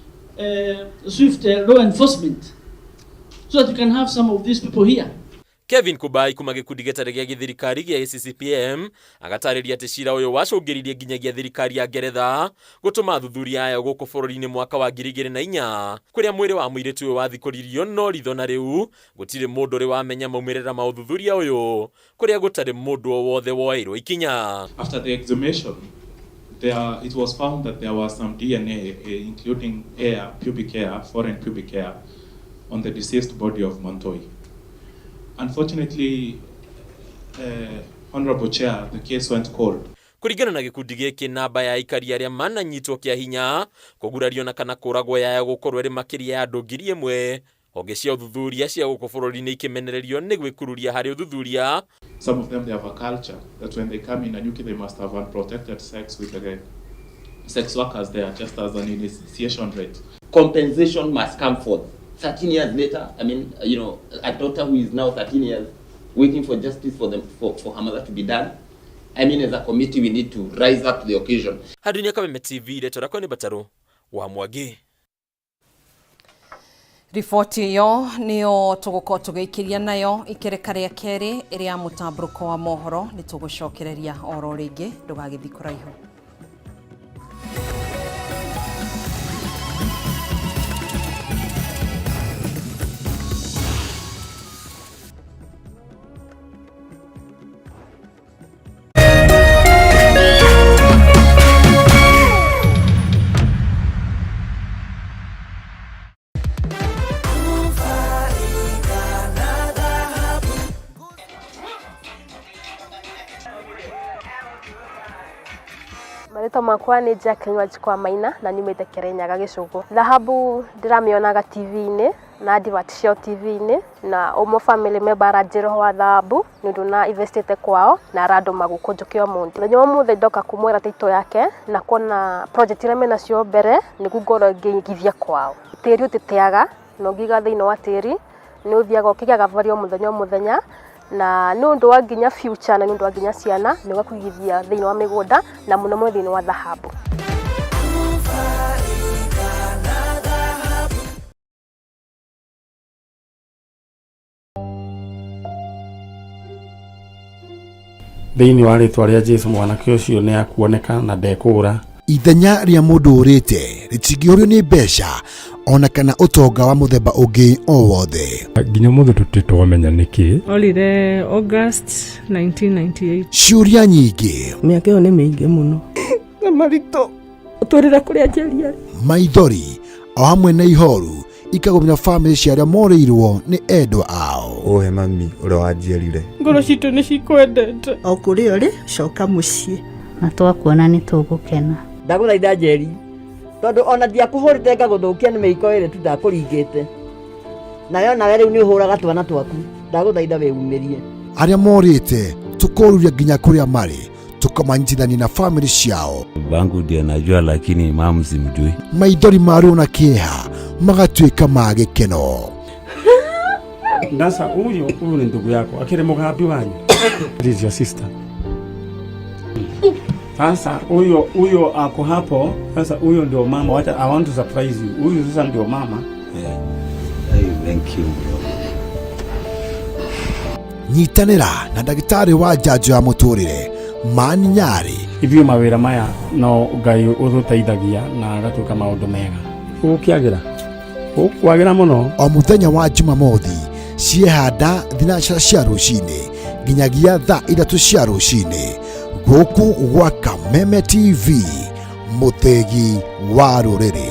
law enforcement so that you can have some of these people here? Kevin Kubai kuma gĩkundi gĩtarĩ gĩa gĩthirikari gĩa ACCPM agatarĩria atĩ cira ũyũ wacũngĩrĩirie nginyagia thirikari ya Ngeretha gũtũma athuthuria ayo gũkũ bũrũri-inĩ mwaka wa 2004 kũrĩa mwĩrĩ wa mũirĩtu ũyũ wathikũririo, no ritho na rĩu gũtirĩ mũndũ ũrĩ wamenya maumĩrĩra ma ũthuthuria ũyũ kũrĩa gũtarĩ mũndũ o wothe woeirwo ikinya. After the exhumation, it was found that there was some DNA, including hair, pubic hair, foreign pubic hair, on the deceased body of Montoi. Unfortunately, Honorable Chair, the case went cold. Kũringana na gĩkundi gĩkĩ, namba ya aikari arĩa mananyitwo kĩa hinya kũgurario na kana kũragwo yaya gũkorwo ĩrĩ makĩria ya andũ 1000. Honge cia ũthuthuria cia gũkũ bũrũri-inĩ ikĩmenererio nĩ gwĩkururia harĩ ũthuthuria. Some of them, they have a culture that when they come in Nanyuki, they must have unprotected sex with the sex workers there, just as an initiation rate. Compensation must come forth. 13 years later, I mean, you know, a daughter who is now 13 years waiting for justice for them, for her mother to be done. I mean, as a committee, we need to rise up to the occasion. Handũ-inĩ ya Kameme TV, rĩtwa rĩakwa nĩ Mbataru wa Mwangi. Riboti ĩyo nĩyo tũgũkorwo tũgĩikĩria nayo ikereka rĩa kerĩ ĩrĩa mũtambũrũko wa mohoro. Nĩ tũgũcokereria oro rĩngĩ, ndũgagĩthiĩ kũraihu. Marĩtwa makwa nĩ Jacqueline Wanjikũ wa Maina na nyumĩte Kĩrĩnyaga Gĩcũgũ. Thahabu ndĩramĩonaga TV-inĩ na advert ciao TV-inĩ na ũmwe family member aranjĩra ũhoro wa thahabu nĩ ũndũ na investĩte kwao na arandũma gũkũ njũke ũmũthĩ. Mũthenya wa ũmũthĩ ndoka kũmwĩra title yake na kuona project iria menacio mbere nĩguo ngorwo ngĩigithia kwao. Tĩri ũtĩteaga na ũngĩiga thĩinĩ wa tĩri nĩ ũthiaga ũkĩgĩaga value o mũthenya o mũthenya na nĩ ũndũ wa nginya future na nĩ ũndũ wa nginya ciana nĩ wega kũigithia thĩinĩ wa mĩgũnda na mũno mũno thĩinĩ wa thahabu. Thĩinĩ wa rĩtwa rĩa Jesu mwanake ũcio nĩ akuoneka na ndekũũra. Ithenya rĩa mũndũ ũrĩte rĩtingĩũrio nĩ mbeca ona kana ũtonga wa mũthemba ũngĩ o wothe. Nginya ũmũthĩ tũtirĩ twamenya nĩkĩ. Orire August 1998. Ciũria nyingĩ. Mĩaka ĩyo nĩ mĩingĩ mũno. Na maritũ. Ũtwĩrĩre kũrĩa Njeri arĩ. Maithori o hamwe na ihoru ikagũmĩra bamĩrĩ cia arĩa morĩirwo nĩ endwa ao. Ũhe mami ũrĩa wanjiarire. Ngoro citũ nĩ cikwendete. O kũrĩa ũrĩ, coka mũciĩ. Na twakuona nĩ tũgũkena. Ndagũthaitha Njeri, tondũ ona ndiakũhũrĩte ngagũthũkia nĩ mĩiko ĩrĩ tu ndakũringĩte. Nawe onawe rĩu nĩ ũhũraga twana twaku. Ndagũthaitha wĩumĩrie. Arĩa morĩte tũkoruria nginya kũrĩa marĩ tũkamanyitithania na bamĩrĩ ciao. Babangu ndiye najua, lakini mamu simjui. Maithori ma ruo na kĩeha magatuĩka ma gĩkeno. Sasa huyu huyu ni ndugu yako akiri mugambi wanyu. This is your sister. Sasa huyo huyo ako hapo. Sasa huyo ndio mama. Wacha, I want to surprise you. Huyu sasa ndio mama. Yeah. Hey, thank you bro. Nyitanĩra na ndagĩtarĩ wa njanjo ya mũtũrĩre Mani Nyarĩ. Ithuĩ mawĩra maya no Ngai ũtũteithagia na agatuĩka maũndũ mega. Gũkĩagĩra gũkwagĩra mũno. O mũthenya wa Jumamothi ciehanda thinacara cia rũcinĩ nginyagia thaa 3 cia rũcinĩ gũkũ gwa Kameme TV mũthĩgi wa rũrĩrĩ.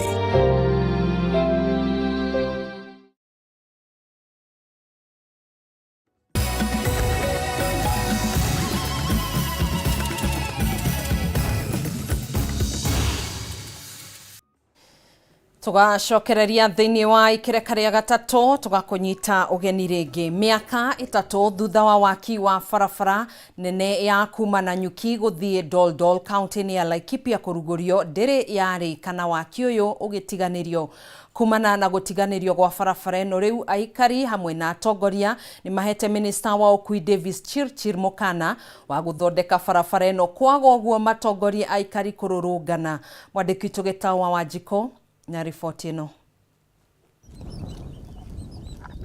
Tugacokereria thĩinĩ wa ikereka rĩa gatatũ tũgakũnyita ũgeni rĩngĩ. Mĩaka 3 thutha wa waki wa barabara nene ya kuma Nanyuki gũthiĩ Doldol kaunti-inĩ ya Laikipia kũrugũrio ndĩrĩ yarĩ kana waki ũyũ ũgĩtiganĩrio. Kumana na gũtiganĩrio gwa barabara ĩno rĩu aikari hamwe na atongoria nĩ mahete minista wa ũkui Davis Chirchir mũkana wa gũthondeka barabara ĩno kwaga ũguo matongoria aikari kũrũrũngana. Mwandĩki witũ Gĩtaũ wa Wanjikũ na riboti ĩno.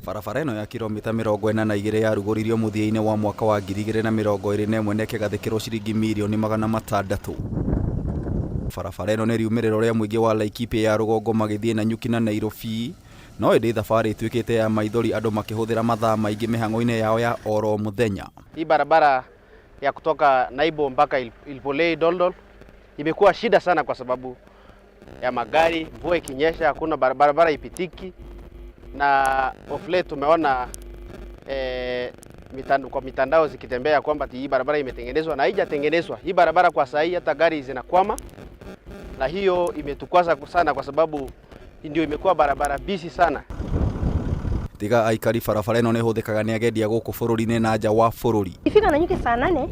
Barabara ĩno ya kilomita 42 yarugũririo mũthia-inĩ wa mwaka wa 2021 na ĩkĩgathĩkĩrwo ciringi mirioni 600. Barabara ĩno nĩ riumĩrĩro rĩa mũingĩ wa Laikipia ya rũgongo magĩthiĩ Nanyuki na Nairobi, no ĩndĩ thabarĩ ĩtuĩkĩte ya maithori andũ makĩhũthĩra mathaa maingĩ mĩhang'o-inĩ yao ya oro mũthenya. Hii barabara ya kutoka Naibo mpaka Ilpolei Doldol imekuwa shida sana kwa sababu ya magari. Mvua ikinyesha hakuna barabara ipitiki, na of late tumeona kwa mitandao zikitembea kwamba hii barabara imetengenezwa na haijatengenezwa. Hii barabara kwa saa hii hata gari zinakwama, na hiyo imetukwaza sana kwa sababu ndio imekuwa barabara busy sana. Tiga aikari barabara ĩno nĩ ĩhũthĩkaga nĩ agendi a gũkũ bũrũri-inĩ na nja wa bũrũri. Ifika Nanyuki saa 8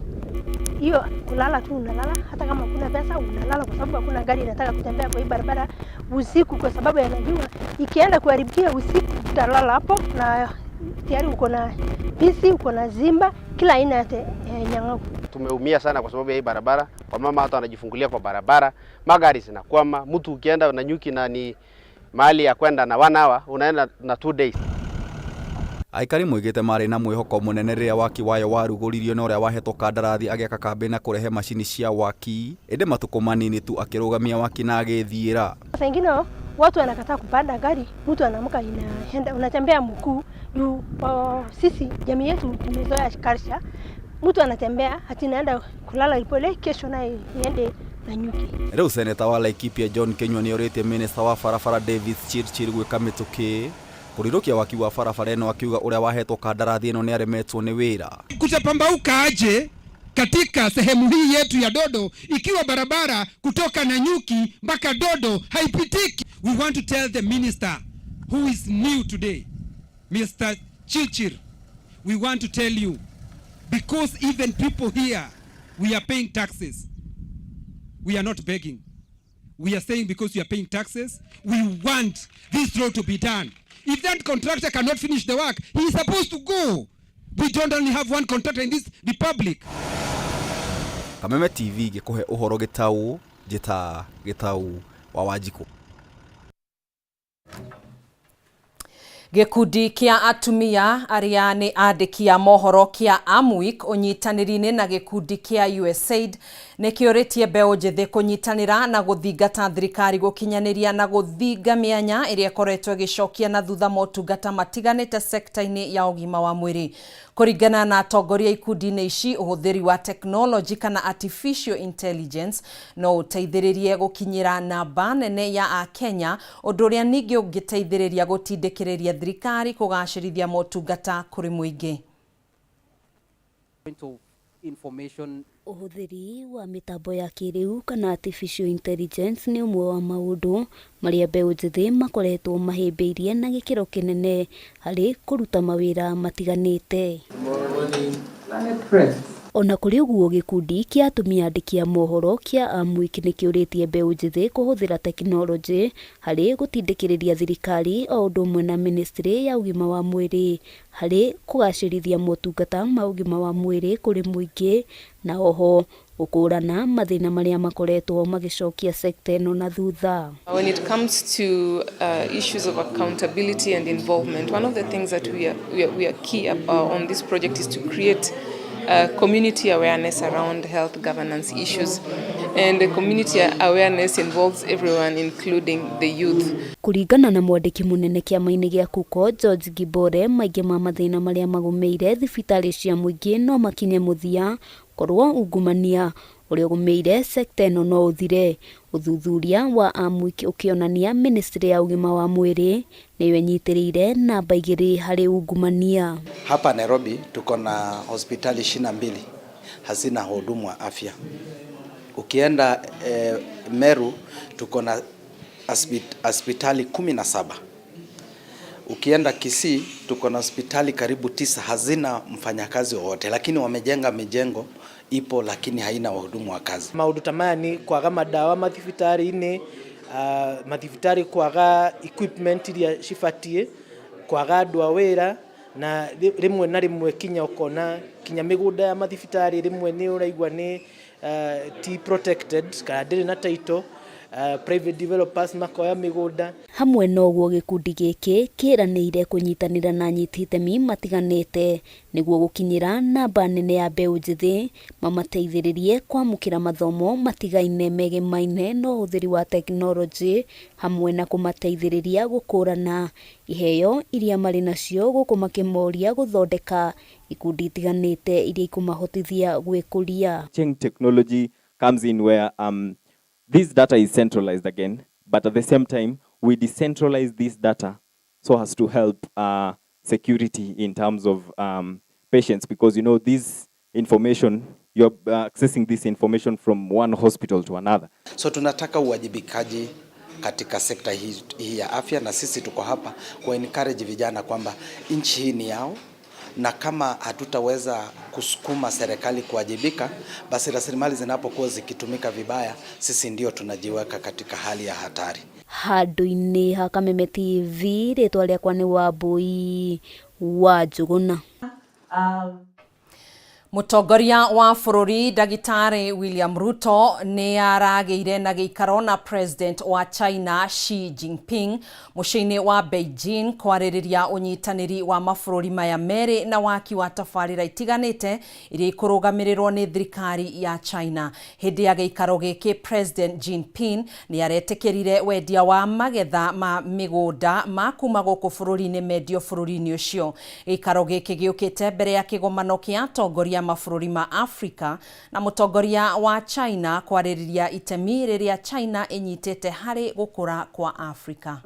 hiyo kulala tu unalala, hata kama hakuna pesa unalala, kwa sababu hakuna gari inataka kutembea kwa hii barabara usiku, kwa sababu yanajua ikienda kuharibikia usiku utalala hapo, na tayari uko na pisi, uko na zimba, kila aina ya nyang'au. Tumeumia sana kwa sababu ya hii barabara. Wamama hata wanajifungulia kwa barabara, magari zinakwama. Mtu ukienda Nanyuki na ni mahali ya kwenda na 1 hour unaenda na 2 days. Aikari moigĩte marĩ na mwĩhoko mũnene rĩrĩa waki wayo warugũririo na ũrĩa wahetwo kandarathi agĩaka kambĩ na kũrehe macini cia waki, ĩndĩ matukũ manini tu akĩrũgamia waki na agĩthiĩra. Saa ingine watu wanakataa kupanda gari, mtu anaamka inaenda unatembea mguu juu. Sisi jamii yetu tumezoea culture, mtu anatembea ati naenda kulala Ilpolei, kesho naye iende Nanyuki. Rĩu seneta wa Laikipia John Kinyua nĩorĩtie minista wa barabara Davis Chirchir gwĩka mĩtũkĩ kũrirũkia waki wa barabara ĩno, akiuga ũrĩa wahetwo kandarathi ĩno nĩaremetwo nĩ wĩra. Kutapambauka aje katika sehemu hii yetu ya Dodo, ikiwa barabara kutoka Nanyuki mpaka Dodo haipitiki. We want to tell the minister who is new today, Mr. Chirchir, we want to tell you, because even people here, we are paying taxes. We are not begging. We are saying because we are paying taxes, we want this road to be done. If that contractor cannot finish the work, he is supposed to go. We don't only have one contractor in this republic. Kameme TV gĩkũhe ũhoro gĩtaũ njĩta gĩtaũ wa Wanjikũ. Gĩkundi kĩa atumia arĩa nĩ andĩki a mohoro kĩa Amweek ũnyitanĩri-inĩ na gĩkundi kĩa USAID nĩ kĩũrĩtie mbeũ njĩthĩ kũnyitanĩra na gũthingata thirikari gũkinyanĩria na gũthinga mĩanya ĩrĩa ĩkoretwo ĩgĩcokia na thutha motungata matiganĩte sekta-inĩ ya ũgima wa mwĩrĩ. Kũringana na atongoria ikundi-inĩ ici, ũhũthĩri wa tekinoronjĩ kana artificial intelligence no ũteithĩrĩrie gũkinyĩra namba nene ya Akenya, ũndũ ũrĩa ningĩ ũngĩteithĩrĩria gũtindĩkĩrĩria thirikari kũgacĩrithia motungata kũrĩ mũingĩ. Ũhũthĩri wa mĩtambo ya kĩrĩu kana artificial intelligence nĩ ũmwe wa maũndũ marĩa mbeũ njĩthĩ makoretwo mahĩmbĩirie na gĩkĩro kĩnene harĩ kũruta mawĩra matiganĩte. Ona kũrĩ ũguo, gĩkundi kĩa atumia andĩki a mohoro kĩa Amweek nĩ kĩũrĩtie mbeũ njĩthĩ kũhũthĩra tekinoronjĩ harĩ gũtindĩkĩrĩria thirikari o ũndũ ũmwe na ministry ya ũgima wa mwĩrĩ harĩ kũgacĩrithia motungata ma ũgima wa mwĩrĩ kũrĩ mũingĩ na oho gũkũrana mathĩna marĩa makoretwo magĩcokia sekta ĩno na thutha. When it comes to issues of accountability and involvement, one of the things that we are key on this project is to create community awareness around health governance issues. And the community awareness involves everyone, including the youth. Kũringana na mwandĩki mũnene kĩama-inĩ gĩa KUCO George Gibore, maingĩ ma mathĩna marĩa magũmĩire thibitarĩ cia mũingĩ no makinye mũthia korwo ungumania ũrĩa ũgũmĩire sekta ĩno no ũthire. Ũthuthuria wa Amweek ũkĩonania ministry ya ũgima wa mwĩrĩ nĩyo ĩnyitĩrĩire namba 2 harĩ ungumania. Hapa Nairobi tuko na hospitali 22 hazina wahudumu wa afya. Ukienda Meru tuko na hospitali 17. Ukienda Kisii tuko na hospitali karibu 9 hazina mfanyakazi wowote, lakini wamejenga mijengo ipo, lakini haina wahudumu wa kazi. Maundu ta maya ni kwaga madawa mathibitarĩ-inĩ, mathibitarĩ kwaga equipment iria cibatiĩ, kwaga andũ a wĩra, na rĩmwe na rĩmwe kinya ũkona kinya mĩgũnda ya mathibitarĩ rĩmwe nĩ ũraigua nĩ ti protected kana ndĩrĩ na title, private developers makoya mĩgũnda. Hamwe na ũguo, gĩkundi gĩkĩ kĩranĩire kũnyitanĩra na anyiti itemi matiganĩte nĩguo gũkinyĩra namba nene ya mbeũ njĩthĩ mamateithĩrĩrie kwamũkĩra mathomo matigaine megemaine na ũhũthĩri wa tekinoronjĩ hamwe na kũmateithĩrĩria gũkũrana iheo iria marĩ nacio gũkũ makĩmoria gũthondeka ikundi itiganĩte iria ikũmahotithia gwĩkũria. Chain technology comes in where this data is centralized again, but at the same time, we decentralize this data so as to help security in terms of patients, because this information, you're accessing this information from one hospital to another. So tunataka uwajibikaji katika sekta hii ya afya, na sisi tuko hapa ku encourage vijana kwamba nchi hii ni yao, na kama hatutaweza kusukuma serikali kuwajibika, basi rasilimali zinapokuwa zikitumika vibaya, sisi ndio tunajiweka katika hali ya hatari. Handũ-inĩ ha Kameme TV, rĩtwa rĩakwa nĩ Wambui wa Njũgũna. Mũtongoria wa bũrũri Ndagĩtarĩ William Ruto nĩ aragĩire na gĩikaro na President wa China Xi Jinping mũciĩ-inĩ wa Beijing kwarĩrĩria ũnyitanĩri wa mabũrũri maya merĩ na waki wa tabarĩra itiganĩte iria ikũrũgamĩrĩrwo nĩ thirikari ya China. Hĩndĩ ya gĩikaro gĩkĩ, President Jinping nĩ aretĩkĩrire wendia wa magetha ma mĩgũnda ma kuma gũkũ bũrũri-inĩ mendio bũrũri-inĩ ũcio. Gĩikaro gĩkĩ gĩũkĩte mbere ya kĩgomano kĩa atongoria mabũrũri ma Afrika na mũtongoria wa China kwarĩrĩria itemi rĩrĩa China ĩnyitĩte harĩ gũkũra kwa Afrika.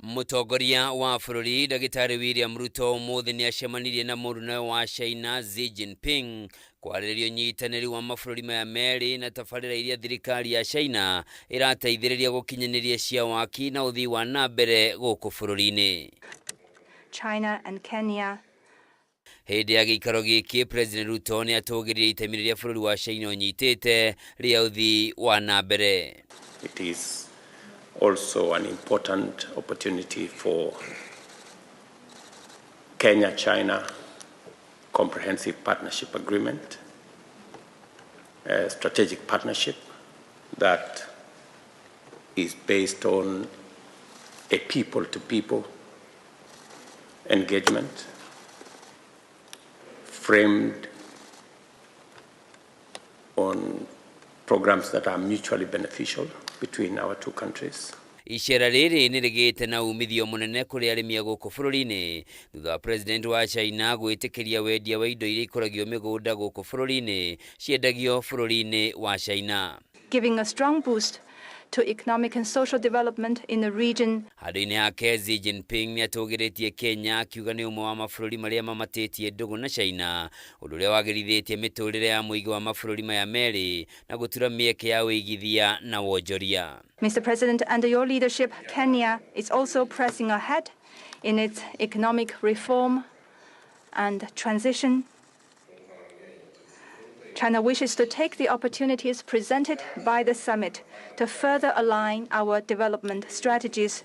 Mũtongoria wa bũrũri Ndagĩtarĩ William Ruto ũmũthĩ nĩ acemanirie na mũrunawe wa China Xi Jinping kwarĩrĩria ũnyitanĩri wa mabũrũri maya merĩ na tabarĩra iria thirikari ya China ĩrateithĩrĩria gũkinyanĩria cia waki na ũthii wa na mbere gũkũ bũrũri-inĩ. China and Kenya. Hĩndĩ ya gĩikaro gĩkĩ, President Ruto nĩ atũgĩririe itemi rĩrĩa bũrũri wa China ũnyitĩte rĩa ũthii wa na mbere. It is also an important opportunity for Kenya-China Comprehensive Partnership Agreement, a strategic partnership that is based on a people-to-people engagement framed on programs that are mutually beneficial between our two countries. Icera rĩrĩ nĩ rĩgĩte na umithio mũnene kũrĩ arĩmi a gũkũ bũrũri-inĩ thutha wa President wa China gwĩtĩkĩria wendia wa indo iria ikũragio mĩgũnda gũkũ bũrũri-inĩ ciendagio bũrũri-inĩ wa China. Giving a strong boost to economic and social development in the region. Handũ-inĩ hake Xi Jinping nĩ atũgĩrĩtie Kenya akiuga nĩ ũmwe wa mabũrũri marĩa mamatĩtie ndũgũ na China, ũndũ ũrĩa wagĩrithĩtie mĩtũrĩre ya mũingĩ wa mabũrũri maya merĩ na gũtura mĩeke ya ũigithia na wonjoria. Mr. President, under your leadership, Kenya is also pressing ahead in its economic reform and transition. China wishes to take the opportunities presented by the summit to further align our development strategies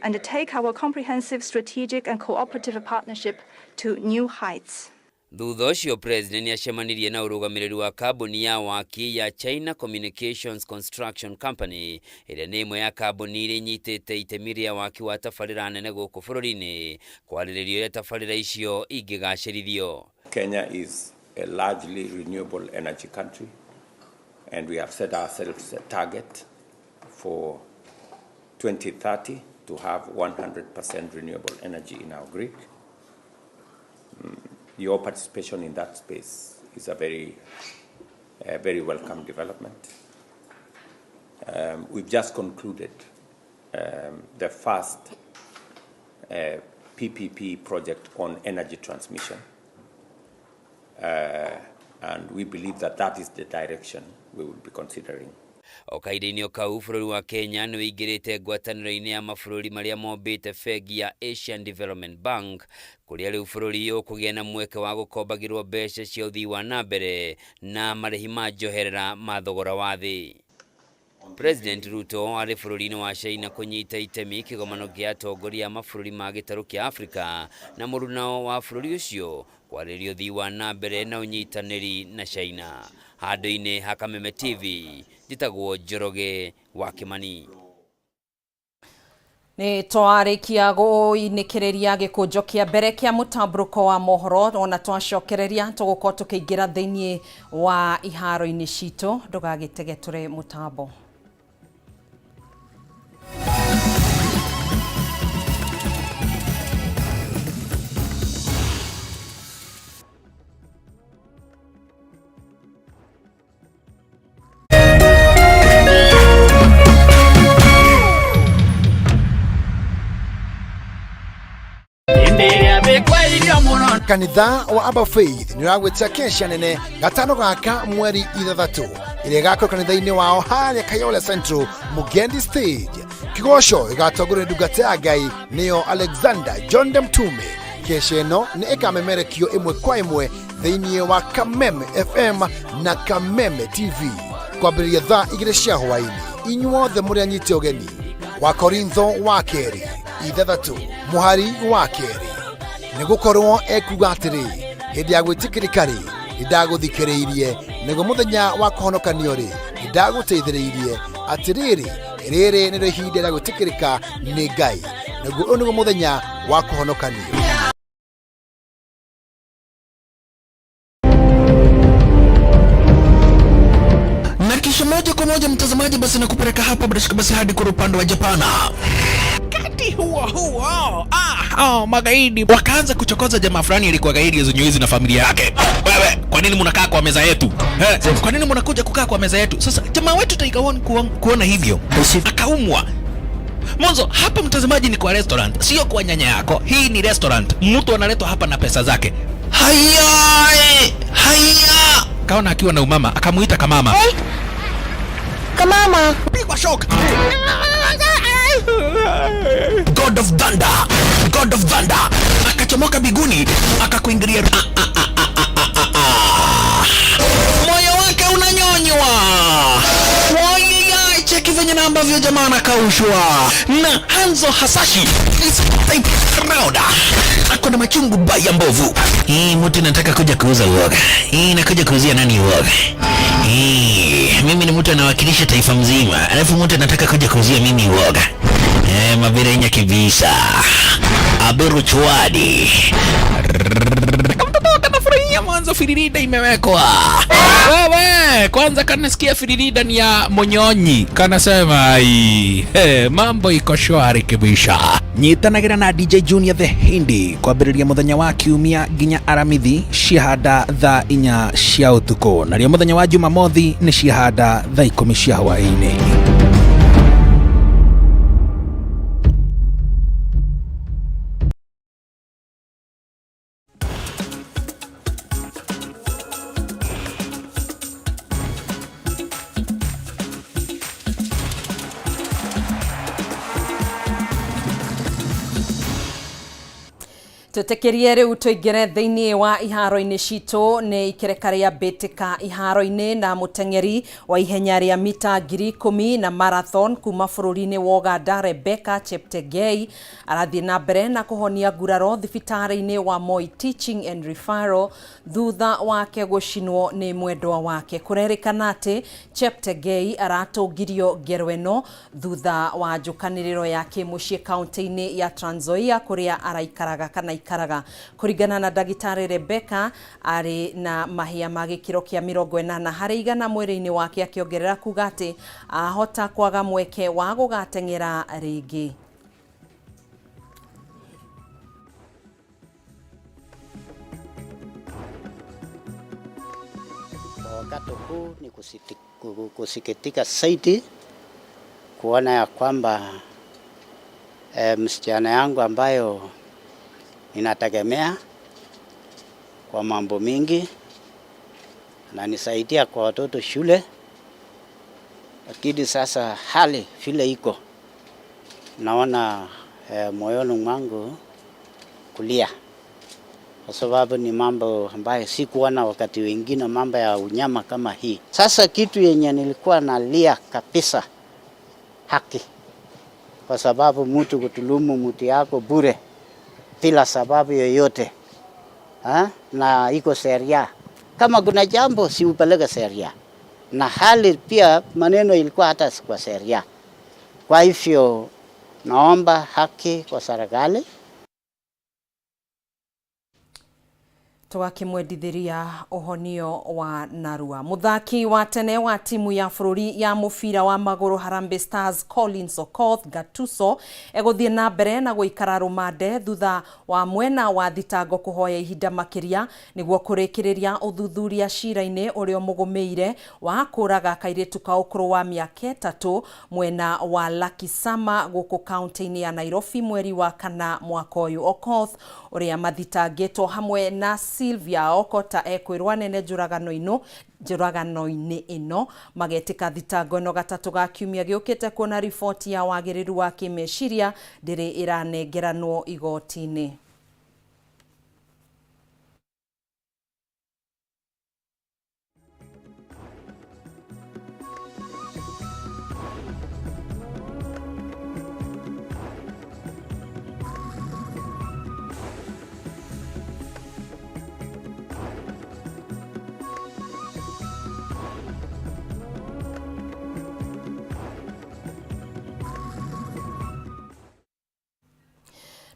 and take our comprehensive strategic and cooperative partnership to new heights. Thutha ũcio President nĩacemanirie na ũrũgamĩrĩri wa kambuni ya waki ya China Communications Construction Company ĩrĩa nĩ ĩmwe ya kambuni iria inyitĩte itemi rĩa waki wa tabarĩra nene gũkũ bũrũri-inĩ kwarĩrĩria ũrĩa tabarĩra icio ingĩgacĩrithio. Kenya is a largely renewable energy country, and we have set ourselves a target for 2030 to have 100% renewable energy in our grid. Your participation in that space is a very welcome development. We've just concluded the first PPP project on energy transmission. And we believe that that is the direction we will be considering. O kahinda-inĩ o kau bũrũri wa Kenya nĩ ũingĩrĩte ngwatanĩro-inĩ ya mabũrũri marĩa mombĩte bengi ya Asian Development Bank kũrĩa rĩu bũrũri ũkũgĩa na mweke wa gũkombagĩrwo mbeca cia ũthii wa na mbere na marĩhi ma njoherera ma thogora wa thĩ. President Ruto arĩ bũrũri-inĩ wa China kũnyita itemi kĩgomano kĩa atongoria a mabũrũri ma gĩtarũ kĩa Afrika na mũrunao wa bũrũri ũcio kwarĩrĩria ũthii wa na mbere na ũnyitanĩri na China. Handũ-inĩ ha Kameme TV njĩtagwo Njoroge wa Kĩmani. Nĩ twarĩkia gũinĩkĩrĩria gĩkũnjo kĩa mbere kĩa mũtambũrũko wa mohoro ona twacokereria tũgũkorwo tũkĩingĩra thĩinĩ wa iharo-inĩ citũ ndũgagĩtege tũrĩ mũtambo. Kanitha wa Abba Faith nĩ ũragwĩtia kesha nene gatano gaka mweri 6 ĩrĩa ĩgakorwo kanitha-inĩ wao harĩa Kayole Central Mugendi Stage. Kĩgoco ĩgatongorio nĩ ndungata ya Ngai nĩyo Alexander John Mtume. Kesha ĩno nĩ ĩkamemerekio ĩmwe kwa ĩmwe thĩinĩ wa Kameme FM na Kameme TV kwambĩrĩria thaa 2 cia hwaĩ-inĩ. Inyuothe mũrĩ anyite ũgeni. Wa Korintho wa kerĩ 6 mũhari wa 2 nĩ gũkorwo ekuga atĩrĩ hĩndĩ ya gwĩtĩkĩrĩka rĩ nĩndagũthikĩrĩirie nĩguo mũthenya wa kũhonokanio rĩ nĩndagũteithĩrĩirie atĩrĩrĩ rĩrĩ nĩrĩo ihinda rĩa gwĩtĩkĩrĩka nĩ Ngai naguo ũyũ nĩguo mũthenya wa kũhonokanio. Na kisha moja kwa moja mtazamaji, basi nakupeleka hapa bila shaka basi hadi kwa upande wa Japana. Wakati huo huo, magaidi wakaanza kuchokoza jamaa fulani alikuwa gaidi ya na familia yake. Wewe, kwa nini mnakaa kwa meza yetu? Kwa nini mnakuja kukaa kwa meza yetu? Sasa jamaa wetu Tiger One kuona hivyo akaumwa. Mwanzo hapa mtazamaji ni kwa restaurant, sio kwa nyanya yako. Hii ni restaurant, mtu analetwa hapa na pesa zake. Haya, haya, kaona akiwa na umama akamuita kamama. Hey. Kamama. Pigwa shock. God of Thunder, God of Thunder akachomoka biguni akakuingilia. Moyo wake unanyonywa. Wayaya, cheki venye na ambavyo jamaa anakaushwa na Hanzo Hasashi is type round. Ako na machungu baya mbovu. Hii mtu nataka kuja kuuza uoga. Hii nakuja kuuzia nani uoga? Hii mimi ni mtu anawakilisha taifa mzima, alafu mtu anataka kuja kuuzia mimi uoga. Mabirenya kibisa. Aberu chwadi. Kamtoto kanafurahia mwanzo firirida imewekwa. Wewe kwanza kanasikia firirida ni ya monyonyi, kanasema ai, hey, mambo iko shwari kibisha. Nyitanagĩra na DJ Junior the Hindi kwambĩrĩria mũthenya wa kiumia nginya aramithi ciahanda thaa 4 cia ũtukũ, narĩo mũthenya wa Jumamothi nĩ ciahanda thaa 10 cia hwaĩ-inĩ. Twĩtĩkĩrie rĩu tũingĩre thĩinĩ wa iharo-inĩ citũ nĩ ikereka rĩa mbĩtĩka iharo-inĩ na mũteng'eri wa ihenya rĩa mita 10,000 na marathon kuma bũrũri-inĩ wa Uganda Rebecca Cheptegei arathiĩ na mbere na kũhonia nguraro thibitarĩ-inĩ wa Moi Teaching and Referral thutha wake gũcinwo nĩ mwendwa wake. Kũrerĩkana atĩ Cheptegei aratũngirio ngero ĩno thutha wa njũkanĩrĩro ya kĩmũciĩ kaunti-inĩ ya Trans Nzoia kũrĩa araikaraga kana aikaraga. Kũringana na ndagĩtarĩ Rebecca arĩ na mahĩa ma gĩkĩro kĩa 80 harĩ igana mwĩrĩ-inĩ wake, akĩongerera kuga atĩ ahota kwaga mweke wa gũgateng'era rĩngĩ. Kwa wakati huu ni kusikitika zaidi kuona ya kwamba msichana yangu ambayo ninategemea kwa mambo mingi, ananisaidia kwa watoto shule, lakini sasa hali vile iko naona moyoni mwangu kulia, kwa sababu ni mambo ambayo sikuona wakati wengine, mambo ya unyama kama hii. Sasa kitu yenye nilikuwa nalia kabisa, haki, kwa sababu mtu kutulumu mtu yako bure bila sababu yoyote, ha? Na iko sheria, kama kuna jambo si upeleke sheria, na hali pia maneno ilikuwa hata kwa sheria. Kwa hivyo naomba haki kwa serikali. Tũgakĩmwendithĩria ũhonio wa narua. Mũthaki wa tene wa timu ya bũrũri ya mũbira wa magũrũ Harambee Stars Collins Okoth Gatuso egũthiĩ na mbere na gũikara rũmande thutha wa mwena wa thitango kũhoya ihinda makĩria nĩguo kũrĩkĩrĩria ũthuthuria cira-inĩ ũrĩa ũmũgũmĩire wa kũraga kairĩtu ka ũkũrũ wa mĩaka 3 mwena wa Lakisama gũkũ kaunti-inĩ ya Nairobi mweri wa 4 mwaka ũyũ. Okoth ũrĩa mathitangĩtwo hamwe na Sylvia Okota ekwĩrwo nene njũragano-inĩ ĩno magetĩka thitango ĩno gatatũ ga kiumia gĩũkĩte kuona riboti ya wagĩrĩru wa kĩmeciria ndĩrĩ ĩranengeranwo igoti-inĩ.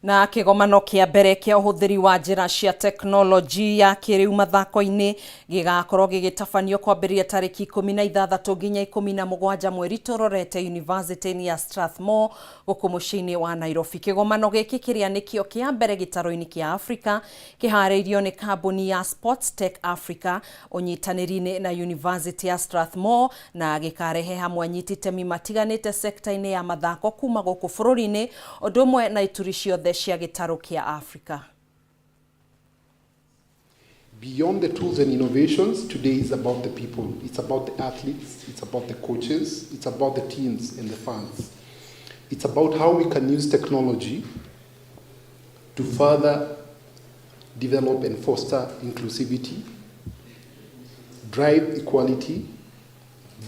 Na kĩgomano kĩa mbere kĩa ũhũthĩri wa njĩra cia teknoloji ya kĩrĩu mathako-inĩ gĩgakorwo gĩgĩtabanio kwambĩrĩria tarĩki 16 nginya 17 mweri tũrorete University ya Strathmore gũkũ mũciĩ-inĩ wa Nairobi. Kĩgomano gĩkĩ kĩrĩa nĩkĩo kĩa mbere gĩtarũ-inĩ kĩa Afrika kĩharĩirio nĩ kambuni ya Sports Tech Africa ũnyitanĩri-inĩ na University ya Strathmore na gĩkarehe hamwe anyiti itemi matiganĩte sekta-inĩ ya mathako kuma gũkũ bũrũri-inĩ ũndũ ũmwe na ituri ciothe cia gĩtarũ kĩa Afrika. Beyond the tools and innovations, today is about the people. It's about the athletes, it's about the coaches, it's about the teams and the fans. It's about how we can use technology to further develop and foster inclusivity, drive equality,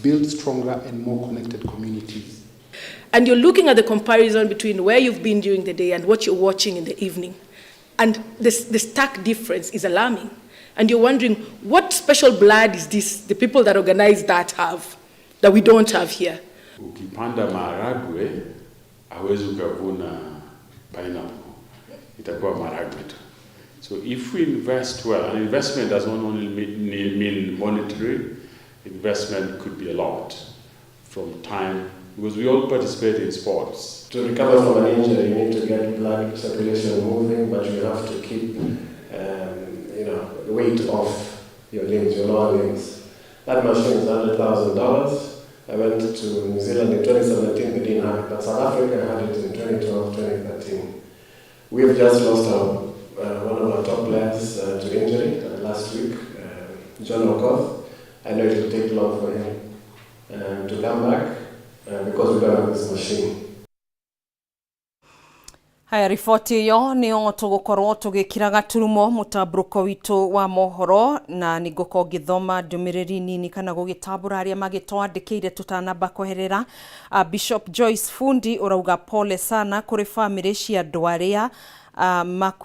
build stronger and more connected communities. And you're looking at the comparison between where you've been during the day and what you're watching in the evening. And this, the stark difference is alarming. And you're wondering, what special blood is this the people that organize that have that we don't have here? Ukipanda maharagwe hawezi ukavuna pineapple, itakuwa maharagwe tu. So if we invest well, and investment does not only mean monetary, investment could be a lot from time, because we all participate in sports. To recover from an injury, you need to get blood circulation moving, but you have to keep weight off your limbs, your lower limbs. That machine is $100,000. I went to New Zealand in 2017, they didn't have it, but South Africa had it in 2012, 2013. We have just lost one of our top players to injury last week, John Okoth. I know it will take long for him to come back because we don't have this machine. Haya, riboti ĩyo nĩyo tũgũkorwo tũgĩkĩra gaturumo mũtambũrũko witũ wa mohoro, na nĩngũkorwo ngĩthoma ndũmĩrĩri nini kana gũgĩtambũra arĩa magĩtwandĩkĩire tũtanamba kweherera. Bishop Joyce Fundi ũrauga pole sana kũrĩ famĩlĩ cia andũ arĩa maku